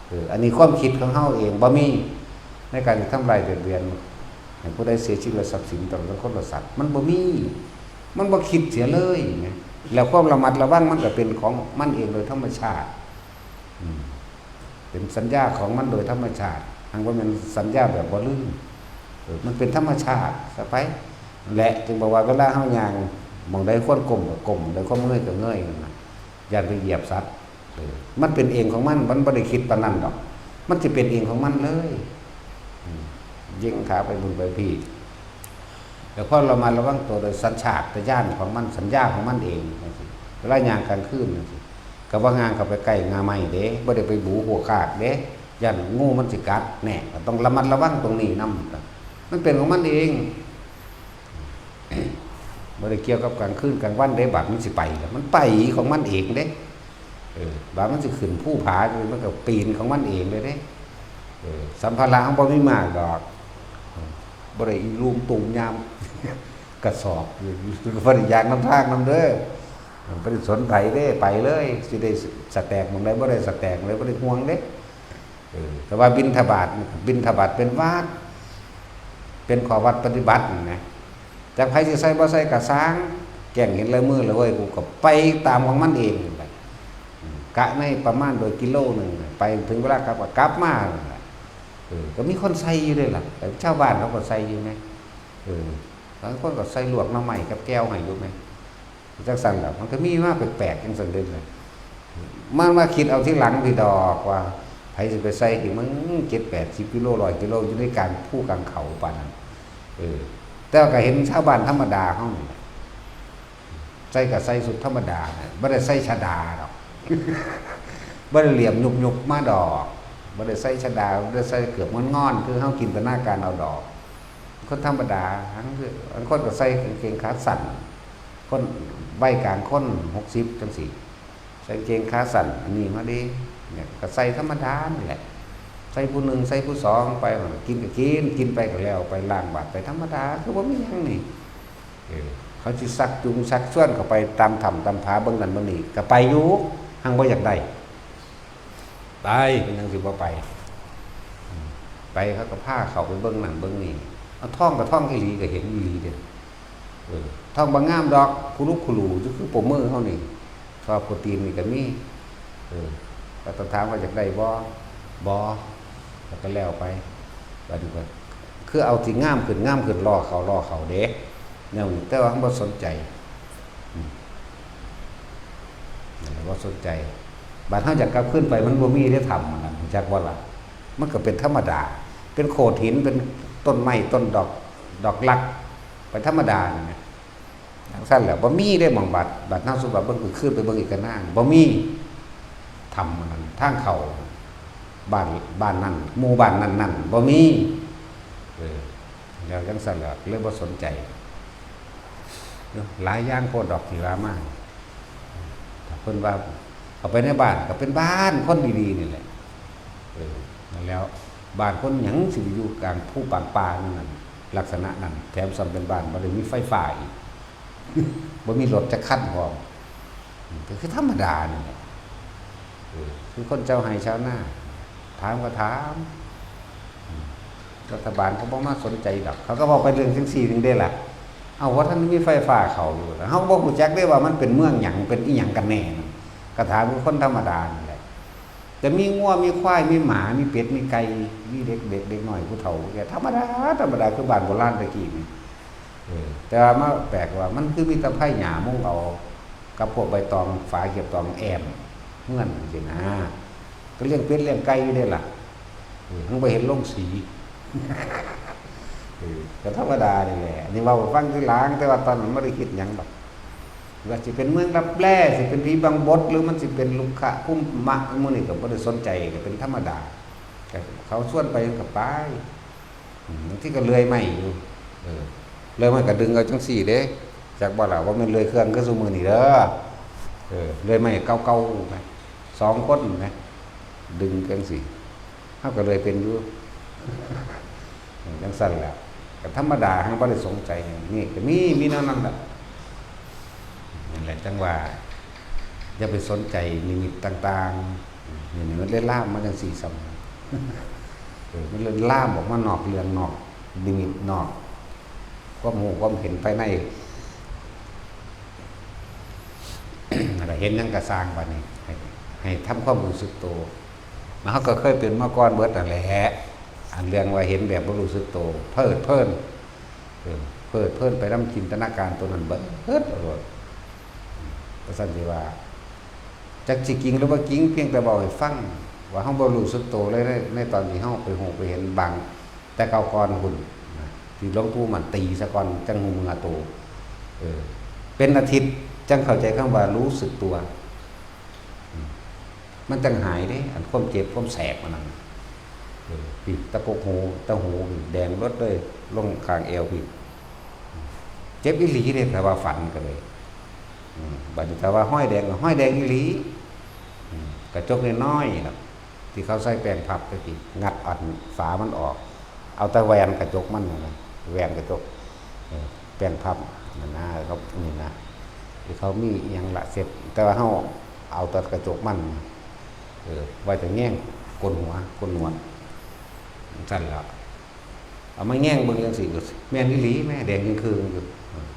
เออ อันนี้ความคิดของเฮาเอง บ่มีในการทำลายเบียดเบียนให้ผู้ใดเสียชีวิตและทรัพย์สินตลอดทั้งคนและสัตว์ มันบ่มี มันบ่คิดเสียเลยนะ แล้วความระมัดระวังมันก็เป็นของมันเองโดยธรรมชาติ อืม เป็นสัญญาของมันโดยธรรมชาติ หากว่ามันสัญญาแบบบ่ลืม เออ มันเป็นธรรมชาติซะไป และจึงบอกว่าเวลาเฮาย่าง หม่องใดควรก้มก็ก้ม หม่องใดควรเงยก็เงยนั่นน่ะ ย่านไปเหยียบสัตว์ เออ มันเป็นเองของมัน มันบ่ได้คิดปานนั้นดอก มันสิเป็นเองของมันเลย อืม เย็งขาไปบุญไปพี่ แล้วพอระมัดระวังตัวโดยสัญชาตญาณของมัน สัญญาของมันเองจังซี้ เวลาย่างกลางคืนจังซี้ ก็บ่ย่างเข้าไปใกล้ง่าไม้เด้ บ่ได้ไปบูหัวคากเด้ ย่านงูมันสิกัด แน่ ก็ต้องระมัดระวังตรงนี้นำ มันเป็นของมันเอง บ่ได้เกี่ยวกับกลางคืนกลางวันเด้ บาดมันสิไปแล้ว มันไปของมันเองเด้ เออ บาดมันสิขึ้นภูผา มันก็ปีนของมันเองเลยเด้ เออ สัมภาระของบ่มีมากดอก บ่ได้อีลุมตูมยาม กระสอบ บ่ได้ย่างนำทางนำเด้อ บ่ได้สนไผเด้ ไปเลย สิได้สแต็กหม่องใด บ่ได้สแต็กหม่องใด บ่ได้ห่วงเด้ เออ แต่ว่าบิณฑบาต บิณฑบาตเป็นวัด เป็นข้อวัดปฏิบัตินี่นะ จักไผสิใส่บ่ใส่ก็ซ่าง แกล้งเห็นลายมือแล้วเว้ย กูก็ไปตามของมันเองนั่นแหละ อืม กะในประมาณโดยกิโลหนึ่งน่ะ ไปถึงเวลากลับก็กลับมานั่นแหละ เออ ก็มีคนใส่อยู่เด้ล่ะ แต่ชาวบ้านเขาก็ใส่อยู่ไง เออ บางคนก็ใส่ลวกหน่อไม้กับแจ่วให้อยู่ไง จังซั่นล่ะ มันก็มีมาแปลกๆจังซั่นเด้ล่ะ มันมาคิดเอาทีหลังพี่ดอกว่า ไผสิไปใส่ที่มันเจ็ดแปดสิบกิโล ร้อยกิโล อยู่ในกลางภูกลางเขาปานนั้น เออ แต่ว่าก็เห็นชาวบ้านธรรมดาเฮานี่แหละ ใส่ก็ใส่ชุดธรรมดาน่ะ บ่ได้ใส่ชดาดอก บ่ได้เหลี่ยมยุบๆมาดอก บ่ได้ใส่ชดา บ่ได้ใส่เกือบงอนๆ คือเฮาจินตนาการเอาดอก คนธรรมดา บางคนก็ใส่กางเกงขาสั้น คนวัยกลางคน หกสิบจังซี้ ใส่กางเกงขาสั้น อันนี้มาเด้ เนี่ย ก็ใส่ธรรมดานี่แหละ ใส่ผู้หนึ่ง ใส่ผู้สองไป กินก็กิน กินไปก็แล้วไป ล้างบาตรไปธรรมดา คือบ่มีหยังนี่ เออ เขาสิชักจูงชักชวนเข้าไปตามถ้ำตามผาเบิ่งนั่นเบิ่งนี่ ก็ไปอยู่ หังบ่อยากได้ ไป เป็นหยังสิบ่ไป อืม ไปเขาก็พาเข้าไปเบิ่งนั่นเบิ่งนี่ เอาท้องก็ท้องอีหลีก็เห็นอีหลีเด้ เออ ท้องบ่งามดอก คุรุคุรูอยู่คือปรบมือเฮานี่ ทอดโปรตีนนี่ก็มี เออ ก็ต้องถามว่าอยากได้บ่ บ่ แล้วก็แล้วไป บัดนี้ก็คือเอาที่งามขึ้น งามขึ้น ล่อเขา ล่อเขาเด้ แนวนี้ แต่ว่าเฮาบ่สนใจ อืม นั่นแหละ บ่สนใจ บัดเฮาอยากกลับคืนไป มันบ่มีได้ทำมันนั่น รู้จักบ่ล่ะ มันก็เป็นธรรมดา เป็นโขดหิน เป็นต้นไม้ ต้นดอก ดอกรัก ไปธรรมดานี่นะ จังซั่นแหละ บ่มีได้หม่องบัด บัดเฮาสุดว่าเบิ่งคืนไปเบิ่งอีกกะนาง บ่มี ถ้ำมันนั่น ทางเข้า บ้าน บ้านนั่น หมู่บ้านนั่นๆ บ่มี เออ แล้วจังซั่นแหละ เลยบ่สนใจ หลายอย่างโพดดอกที่ว่ามา ถ้าเพิ่นว่าเข้าไปในบ้านก็เป็นบ้านคนดีๆนี่แหละ เออ นั่นแล้ว บ้านคนหยังสิไปอยู่กลางภูกลางป่านั่นน่ะ ลักษณะนั้น แถมซ้ำเป็นบ้านบ่ได้มีไฟฟ้าอีก บ่มีรถจักคันพร้อม อืม ก็คือธรรมดานี่แหละ เออ คือคนชาวไร่ชาวนา ถามก็ถาม อืม รัฐบาลก็บ่มาสนใจดอก เขาก็เว้าไปเรื่องจังซี่นึงเด้ล่ะ เอ้า ว่าท่านมีไฟฟ้าเข้าอยู่ แล้วเฮาก็บ่ฮู้จักเด้ว่ามันเป็นเมืองหยัง เป็นอีหยังกันแน่นั่น ก็ถามคือคนธรรมดานี่แหละ แต่มีงัว มีควาย มีหมา มีเป็ด มีไก่ มีเด็ก เด็ก เด็กน้อย ผู้เฒ่า ผู้แก่ ธรรมดา ธรรมดา คือบ้านโบราณแต่กี้นี่ เออ แต่ว่ามาแปลกว่ามันคือมีแต่ไผ่หญ้ามุงเอา กับพวกใบตอง ฝาเก็บตองแอมเฮือนจังซี้นะ ก็เลี้ยงเป็ดเลี้ยงไก่อยู่เด้ล่ะ เออ มันบ่เห็นลงสี เออ ก็ธรรมดานี่แหละ อันนี้เว้าให้ฟังทีหลัง แต่ว่าตอนนั้นบ่ได้คิดหยังดอก ว่าสิเป็นเมืองลับแล สิเป็นผีบังบด หรือมันสิเป็นลุกขะคุมมะ หมู่นี้ก็บ่ได้สนใจ ก็เป็นธรรมดา ก็เขาชวนไปก็ไป อืม บางทีก็เลื่อยไม้อยู่ เออ เลื่อยไม้ก็ดึงเอาจังซี่เด้ จักบ่ล่ะ ว่าแม่นเลื่อยเครื่องคือซุมื้อนี้เด้อ เออ เลื่อยไม้เก่าๆ ไป สองคนนะ ดึงกันสิ เฮาก็เลยเป็นอยู่ จังซั่นแหละ ก็ธรรมดา เฮาบ่ได้สนใจหยัง นี่ก็มี มีแนวนั้นแหละ นั่นแหละ จังว่า อย่าไปสนใจนิมิตต่างๆ นี่ นี่มันเลยลามมาจังซี่ซ้ำ เออ มันเลยลามออกมานอกเรื่อง นอกนิมิต นอกความรู้ความเห็นภายใน นั่นล่ะ เห็นหยังก็ซ่างบัดนี้ ให้ ให้ทำความรู้สึกโต แล้วเฮาก็เคยเป็นมาก่อนเบิดนั่นแหละ อันเรื่องว่าเห็นแบบบ่รู้สึกโต เพลิดเพลิน เออ เพลิดเพลินไปนำจินตนาการตัวนั้นเบิดโลด ว่าซั่นสิว่า จักสิจริงหรือบ่จริง เพียงแต่เว้าให้ฟัง ว่าเฮาบ่รู้สึกโตเลย ใน ในตอนที่เฮาไปฮู้ไปเห็นบาง แต่เก่าก่อนพุ้นนะ ที่หลวงปู่มั่นตีซะก่อน จั่งฮู้เมือโต เออ เป็นอาทิตย์จั่งเข้าใจคำว่ารู้สึกตัว อืม มันจั่งหายเด้ อันความเจ็บความแสบมันนั่น เออ พี้ ตะกกหู ตะหูพี้ แดงเบิดเลย ลงข้างเอวพี้ เจ็บอีหลีเด้ ถ้าว่าฝันก็เลย อืม บัดนี้ถ้าว่ารอยแดงก็รอยแดงอีหลี อืม กระจกน้อยๆน่ะ ที่เขาใส่แป้งพับตะกี้ งัดอันฝามันออก เอาแต่แหว่นกระจกมันน่ะนะ แหว่นกระจก เออ แป้งพับนั่นนะ เขา นี่นะ ที่เขามีอิหยังละเสร็จ แต่ว่าเฮาเอาแต่กระจกมัน เออ ไว้แต่แยงโกนหัว โกนหนวด จั่งซั่นล่ะ เอามาแยงเบิ่งจั่งซี้ ก็แม่นอีหลีแหม แดงจึ่งคืองอยู่ เออ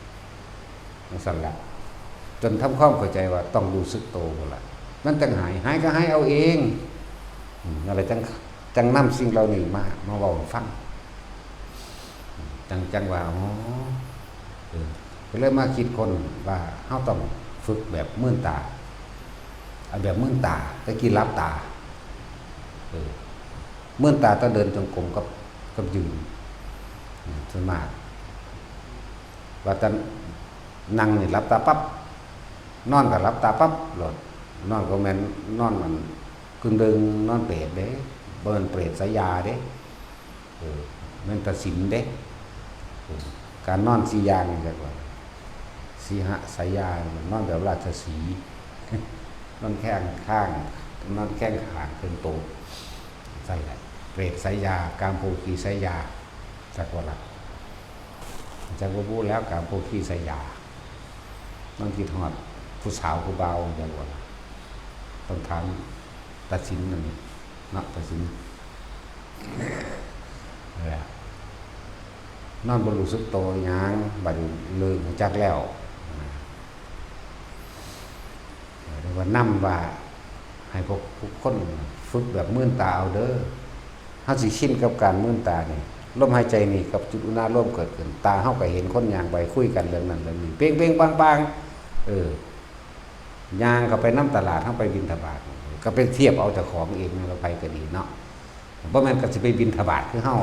จั่งซั่นล่ะ จนทำความเข้าใจว่าต้องรู้สึกโตพุ้นล่ะ มันจั่งหาย หายก็หายเอาเอง อืม นั่นแหละ จั่ง จั่งนำสิ่งเหล่านี้มา มาเว้าให้ฟัง อืม จั่ง จั่งว่า อ๋อ เออ ก็เลยมาคิดค้นว่าเฮาต้องฝึกแบบมืนตา เอาแบบมืนตา แต่กี้หลับตา เออ มืนตาแต่เดินจงกรมกับ กับยืน อืม ส่วนมาก ว่าแต่นั่งนี่หลับตาปั๊บ นอนก็หลับตาปั๊บโลด นอนก็แม่นนอนมันกึ่งเดิงนอนเปรตเด้ บ่แม่นเปรตสายยาเด้ เออ แม่นตาสินเด้ เออ การนอนสี่อย่างนี่เรียกว่า สีหสายยา นอนแบบราชสีห์ นอนแข้งข้าง นอนแข้งข้างขึ้นโต จั่งซั่นแหละ เปรตสายยา กามโภคีสายยา จักว่าล่ะ จักว่าบู้แล้ว กามโภคีสายยา นอนคิดฮอดผู้สาวผู้บ่าว จักว่าล่ะ ต้องถามตาสินนั่นนี่เนาะ ตาสิน นั่นแหละ นอนบ่รู้สึกโตหยัง บัดนี้เริ่มรู้จักแล้ว เรียกว่านำว่า ให้พวกทุกคนฝึกแบบมืนตาเอาเด้อ เฮาสิชินกับการมืนตานี่ ลมหายใจนี่กับจุดอุณาโลมเกิดขึ้น ตาเฮาก็เห็นคนย่างไปคุยกันเรื่องนั้นเรื่องนี้ เป้งๆปังๆ เออ ย่างเข้าไปนำตลาด เฮาไปบิณฑบาต ก็ไปเทียบเอาเจ้าของเอง แม่นว่าไผก็ดีเนาะ บ่แม่นก็สิไปบิณฑบาตคือเฮา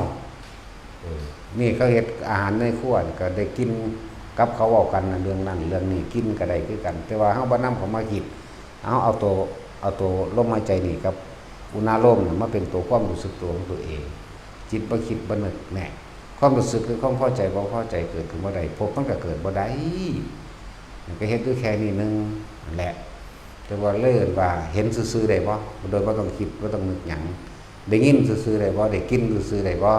เออ นี่เขาเฮ็ดอาหารในครัวนี่ก็ได้กินกับเขาเว้ากันเรื่องนั้นเรื่องนี้ กินก็ได้คือกัน แต่ว่าเฮาบ่นำเขามาคิด เฮาเอาโต เอาโตลมหายใจนี่กับอุณาโลมนี่มาเป็นตัวความรู้สึกตัวของตัวเอง จิตบ่คิดบ่นึก แน่ ความรู้สึกคือความพอใจบ่พอใจเกิดขึ้นบ่ได้ ภพมันก็เกิดบ่ได้ มันก็เฮ็ดอยู่แค่นี้หนึ่งนั่นแหละ แต่ว่าเลิศว่าเห็นซื่อๆได้บ่ โดยบ่ต้องคิดบ่ต้องนึกหยัง ได้ยินซื่อๆได้บ่ ได้กินซื่อๆได้บ่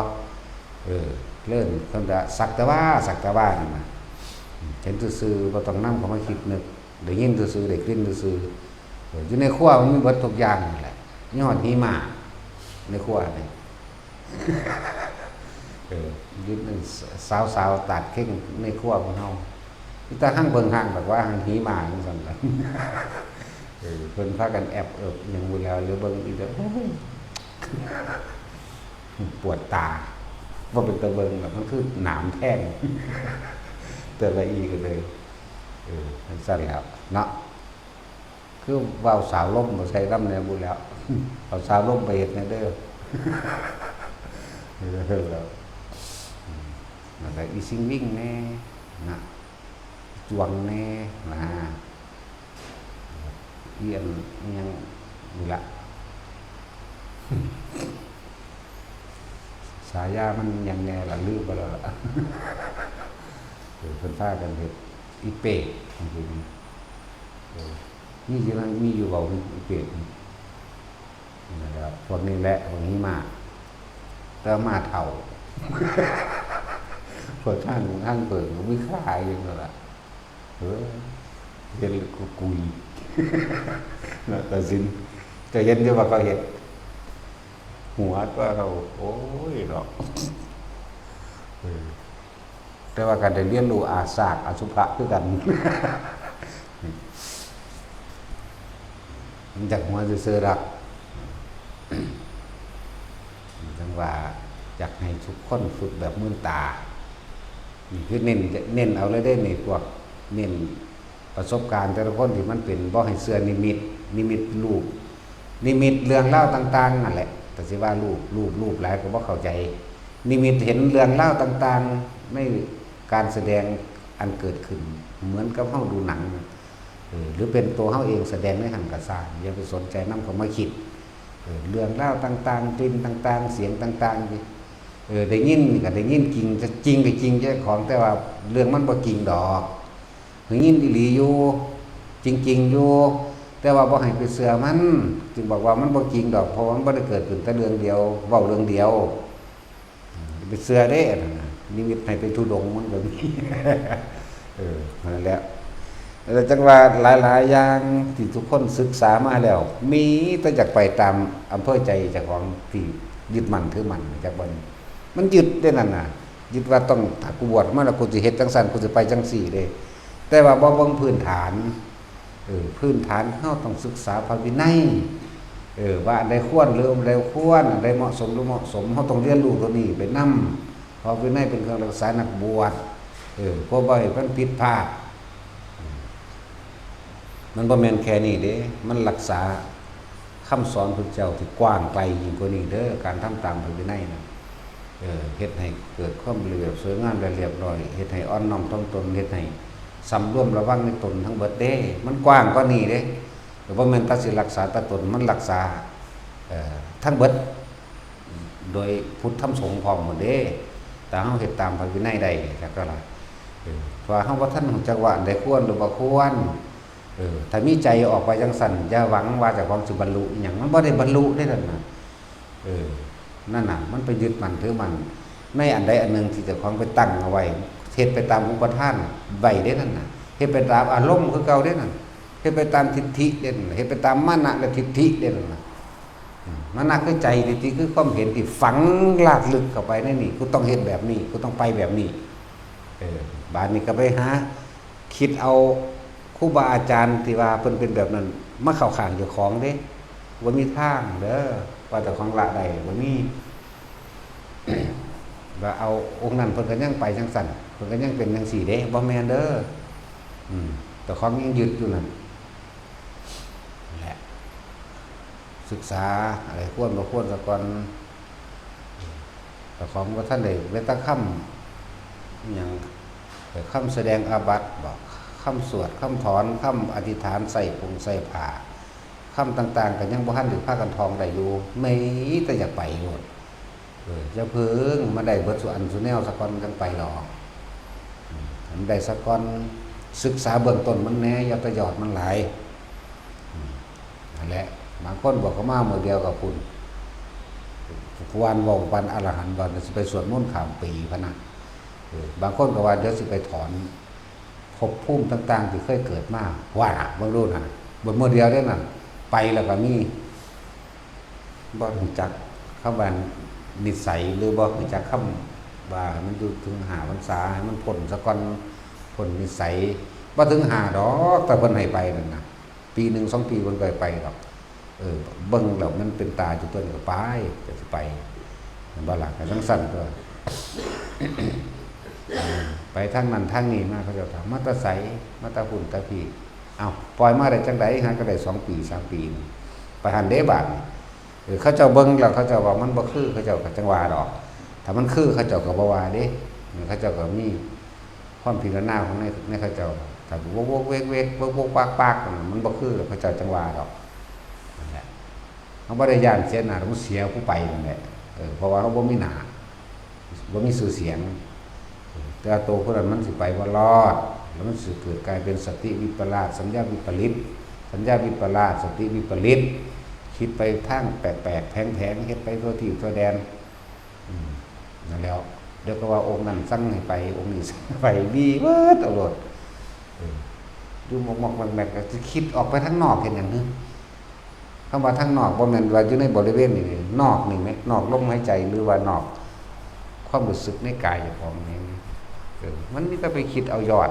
เออ เลิศเพิ่นก็สักแต่ว่า สักแต่ว่านั่นน่ะ เห็นซื่อๆบ่ต้องนำเข้ามาคิดนึก ได้ยินซื่อๆ ได้กลิ่นซื่อๆ เออ อยู่ในครัวมันมีเบิดทุกอย่างนั่นแหละ มีฮอดหิมะในครัวนี่ เออ อยู่ในสาวๆ ตาดเข่งในครัวของเฮา มีแต่หั่งเบิ่งหั่งแบบว่าหั่งหิมะจั่งซั่นล่ะ เออ เพิ่นพากันแอบเอิบหยังบ่แล้ว หรือเบิ่งอีกแล้ว โอ้ย ปวดตา บ่เป็นตาเบิ่งล่ะ มันคือหนามแทง แต่ละอีก็เลย เออ จั่งซั่นแล้วเนาะ คือเว้าสาวลมบ่ใส่นำแหน่บุแล้ว เอาสาวลมไปเฮ็ดแหน่เด้อ เออ แล้ว อืม แล้วก็อีซิงวิ่งแหน่นะ จวงแหน่นะ อีอันอิหยังนี่ละ ฉายามันหยังแหน่ล่ะ ลืมไปแล้วล่ะ เออ เพิ่นพากันเฮ็ดอีเปรตจั่งซี้ เออ มีอยู่นะ มีอยู่เว้าอีเปรต นั่นแหละ พวกนี้แหละ พวกนี้มา แต่มาเฒ่า พวกท่าน ท่านเปิดก็มีค่าอยู่นั่นแหละ เออ เห็นแล้วก็กุย แล้วก็สิน จะเห็นอยู่ว่าเขาเห็น หัวตัวเรา โอ้ยเนาะ เออ แต่ว่าการได้เรียนรู้อาสากอสุภะคือกัน มันจากหัวซื่อๆดอก จังว่าอยากให้ทุกคนฝึกแบบมื่นตา นี่คือเน้น เน้นเอาเลยเด้นี่ พวกเน้นประสบการณ์แต่ละคนที่มันเป็น บ่ให้เชื่อนิมิต นิมิตรูป นิมิตเรื่องราวต่างๆนั่นแหละ แต่สิว่ารูป รูป รูปหลายก็บ่เข้าใจ นิมิตเห็นเรื่องราวต่างๆ ในการแสดงอันเกิดขึ้น เหมือนกับเฮาดูหนัง เออ หรือเป็นตัวเฮาเองแสดงในหั้นก็ซ่าง อย่าไปสนใจนำเขามาคิด เออ เรื่องราวต่างๆ กลิ่นต่างๆ เสียงต่างๆ เออ ได้ยินก็ได้ยินจริง จะจริงก็จริงเจ้าของ แต่ว่าเรื่องมันบ่จริงดอก ได้ยินอีหลีอยู่ จริงๆอยู่ แต่ว่าบ่ให้ไปเชื่อมัน จึงบอกว่ามันบ่จริงดอก เพราะว่ามันบ่ได้เกิดขึ้นแต่เรื่องเดียว เว้าเรื่องเดียว ไปเชื่อเด้อันนั้นน่ะ นิมิตให้ไปธุดงค์มันก็มี เออ นั่นแหละ แล้วจังว่าหลายๆอย่างที่ทุกคนศึกษามาแล้ว มีแต่อยากไปตามอำเภอใจเจ้าของที่ยึดมั่นถือมั่น จักบ่ มันยึดได้นั่นน่ะ ยึดว่าต้อง ถ้ากูบวชมาแล้วกูสิเฮ็ดจังซั่น กูสิไปจังซี่เด้ แต่ว่าบ่เบิ่งพื้นฐาน เออ พื้นฐานเฮาต้องศึกษาพระวินัย เออ ว่าอันใดควรหรืออันใดควร อันใดเหมาะสมหรือเหมาะสม เฮาต้องเรียนรู้ตัวนี้ไปนำ พระวินัยเป็นเครื่องรักษานักบวช เออ เพราะบ่ให้มันผิดพลาด มันบ่แม่นแค่นี้เด้ มันรักษาคำสอนพุทธเจ้าที่กว้างไกลยิ่งกว่านี้เด้อ การทำตามพระวินัยนะ เออ เฮ็ดให้เกิดความเรียบสวยงามและเรียบร้อย เฮ็ดให้อ่อนน้อมถ่อมตน เฮ็ดให้สำรวมระวังในตนทั้งเบิดเด้ มันกว้างกว่านี้เด้ ก็บ่แม่นแต่สิรักษาแต่ตน มันรักษา เอ่อ ทั้งเบิด โดยพุทธธรรมสงฆ์พร้อมหมดเด้ แต่เฮาเฮ็ดตามพระวินัยได้ จักเท่าไหร่ เออ เพราะว่าเฮาบ่ทันรู้จักว่าอันใดควรหรือบ่ควร เออ ถ้ามีใจออกไปจังซั่น อย่าหวังว่าเจ้าของสิบรรลุอิหยัง มันบ่ได้บรรลุเด้นั่นน่ะ เออ นั่นน่ะ มันไปยึดมั่นถือมั่น ในอันใดอันหนึ่งที่เจ้าของไปตั้งเอาไว้ เฮ็ดไปตามอุปาทานไว้เด้นั่นน่ะ เฮ็ดไปตามอารมณ์คือเก่าเด้นั่น เฮ็ดไปตามทิฏฐิเด้นั่นน่ะ เฮ็ดไปตามมานะและทิฏฐิเด้นั่นน่ะ อืม มานะคือใจ ทิฏฐิคือความเห็นที่ฝังลากลึกเข้าไปในนี่ กูต้องเฮ็ดแบบนี้ กูต้องไปแบบนี้ เออ บาดนี้ก็ไปหา คิดเอาครูบาอาจารย์ที่ว่าเพิ่นเป็นแบบนั้น มาเข้าข้างเจ้าของเด้ บ่มีทางเด้อ ว่าเจ้าของละได้ บ่มี ว่าเอาองค์นั้นเพิ่นก็ยังไปจังซั่น เพิ่นก็ยังเป็นจังซี่เด้ บ่แม่นเด้อ อืม เจ้าของยังยึดอยู่นั่น นั่นแหละ ศึกษาอะไรควรบ่ควรซะก่อน เจ้าของบ่ทันได้เวทคำอิหยัง แต่คำแสดงอาบัติบอก คำสวด คำถอน คำอธิษฐาน ใส่ผงใส่ผ้า คำต่างๆ ก็ยังบ่ทันได้พากันท่องได้อยู่ มีแต่อยากไปโลด เออ อย่าเพิ่งมาได้เบิดสุอันสุแนวซะก่อนจังไปดอก อืม ให้มันได้ซะก่อน ศึกษาเบื้องต้นมันแหน่ อย่าแต่ยอดมันหลาย อืม นั่นแหละ บางคนบอกเขามามื้อเดียวกับคุณ ผู้วานเว้าปานอรหันต์ ว่าสิไปสวดมนต์ข้ามปีพะนะ เออ บางคนก็ว่าเดี๋ยวสิไปถอนภพภูมิต่างๆ ที่เคยเกิดมา ว่าน่ะ เบิ่งดูน่ะ เบิ่งมื้อเดียวเด้นั่น ไปแล้วก็มี บ่รู้จักคำว่านิสัย หรือบ่รู้จักคำว่าให้มันอยู่ถึงห้าพรรษา ให้มันพ้นซะก่อน พ้นนิสัย บ่ถึงห้าดอก แต่เพิ่นให้ไปนั่นน่ะ ปีหนึ่งสองปีเพิ่นก็ให้ไปดอก เออ เบิ่งแล้วมันเป็นตาอยู่ตัวนี้ก็ไป ก็สิไป เห็นบ่ล่ะ ก็จั่งซั่นตัว ไปทางนั้นทางนี้มา เขาเจ้าถาม "มาแต่ไส มาแต่พุ้นแต่พี้" เอ้า ปล่อยมาได้จั่งใด หาก็ได้สองปีสามปีนี่ ไปหั้นเด้บาดนี่ เออ เขาเจ้าเบิ่งแล้วเขาเจ้าว่ามันบ่คือ เขาเจ้าก็จั่งว่าดอก ถ้ามันคือเขาเจ้าก็บ่ว่าเด้ เขาเจ้าก็มีความพิจารณาของใน ในเขาเจ้า ถ้าโวกๆ เวกๆ โวกๆ วากๆ นั่นน่ะ มันบ่คือ เขาเจ้าจั่งว่าดอก นั่นแหละ เฮาบ่ได้ย้านเสียหน้า มันเสียผู้ไปนั่นแหละ เออ เพราะว่าเฮาบ่มีหน้า บ่มีชื่อเสียง แต่ว่าตัวผู้นั้นมันสิไปบ่รอด แล้วมันสิเกิดกลายเป็นสติวิปลาส สัญญาวิปริต สัญญาวิปลาส สติวิปริต เข คิดไปทางแปลกๆแผงๆ เฮ็ดไปทั่วที่ทั่วแดน อืม นั่นแหล้ว เดี๋ยวก็ว่าองค์นั้นสั่งให้ไป องค์นี้สั่งให้ไป มีเบิดเอาโลด เออ อยู่มอกๆแมกๆ ก็สิคิดออกไปทางนอกเฮ็ดหยังหึ คำว่าทางนอกบ่แม่นว่าอยู่ในบริเวณนี่ นอกนี่แหม นอกลมหายใจ หรือว่านอกความรู้สึกในกายเจ้าของนี่ เออ มันมีแต่ไปคิดเอายอด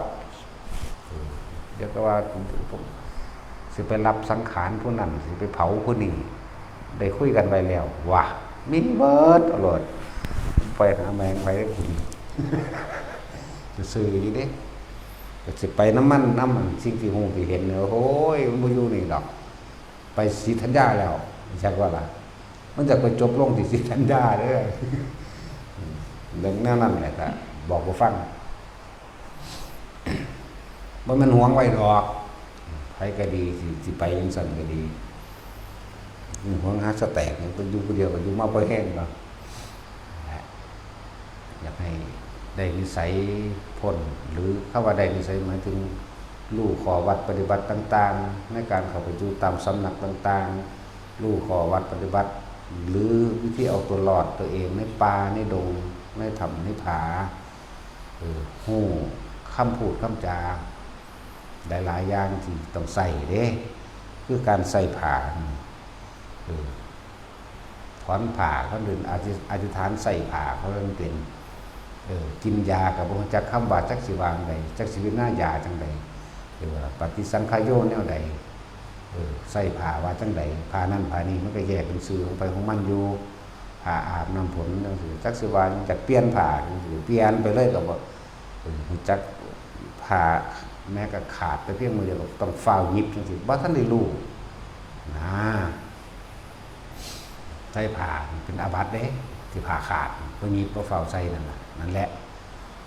เออ เดี๋ยวก็ว่า สิไปรับสังขารผู้นั้น สิไปเผาผู้นี้ ได้คุยกันไว้แล้ว ว่า มีเบิดเอาโลด ไปหาแมงไปได้กิน ซื่อๆอยู่เด้ ก็สิไปนำมัน นำมัน สิ่งที่ฮู้ที่เห็นเนี่ย โอ้ย มันบ่อยู่นี่ดอก ไปศรีธัญญาแล้ว จักว่าล่ะ มันจะไปจบลงที่ศรีธัญญาเด้อ เรื่องแนวนั้นแหละ ก็บอกบ่ฟัง บ่แม่นหวงไว้ดอก ไผก็ดี สิ สิไปจั่งซั้นก็ดี หวงหาสแต็กหยัง ไปอยู่ผู้เดียวก็อยู่มาบ่แฮงดอก อยากให้ได้นิสัยพ้น หรือคำว่าได้นิสัยหมายถึงรู้ข้อวัดปฏิบัติต่างๆ ในการเข้าไปอยู่ตามสำนักต่างๆ รู้ข้อวัดปฏิบัติ หรือวิธีเอาตัวรอดตัวเองในป่าในดง ในถ้ำในผา เออ ฮู้คำพูดคำจา หลายๆอย่างที่ต้องใช้เด้ คือการใช้ผ้า เออ ถอนผ้า คนอื่นอธิ อธิษฐานใส่ผ้า คนอื่นเป็น เออ กินยาก็บ่รู้จักคำว่าจักสิว่าจั่งใด จักสิวินายาจั่งใด หรือว่าปฏิสังขโยแนวใด เออ ใส่ผ้าว่าจั่งใด ผ้านั่นผ้านี้มันก็แยกเป็นชื่อของไผของมันอยู่ ผ้าอาบน้ำฝนจั่งซี้ จักสิว่าจักเปลี่ยนผ้าจั่งซี้ เปลี่ยนไปเลยก็บ่ เออ รู้จักผ้าแม้กระขาดแต่เพียงมือเดียวก็ต้องฟ้าวหยิบจั่งซี้ บ่ทันได้รู้นะ ใส่ผ้าเป็นอาบัติเด้ ที่ผ้าขาด บ่หยิบบ่ฟ้าวใส่นั่นน่ะ นั่นแหละ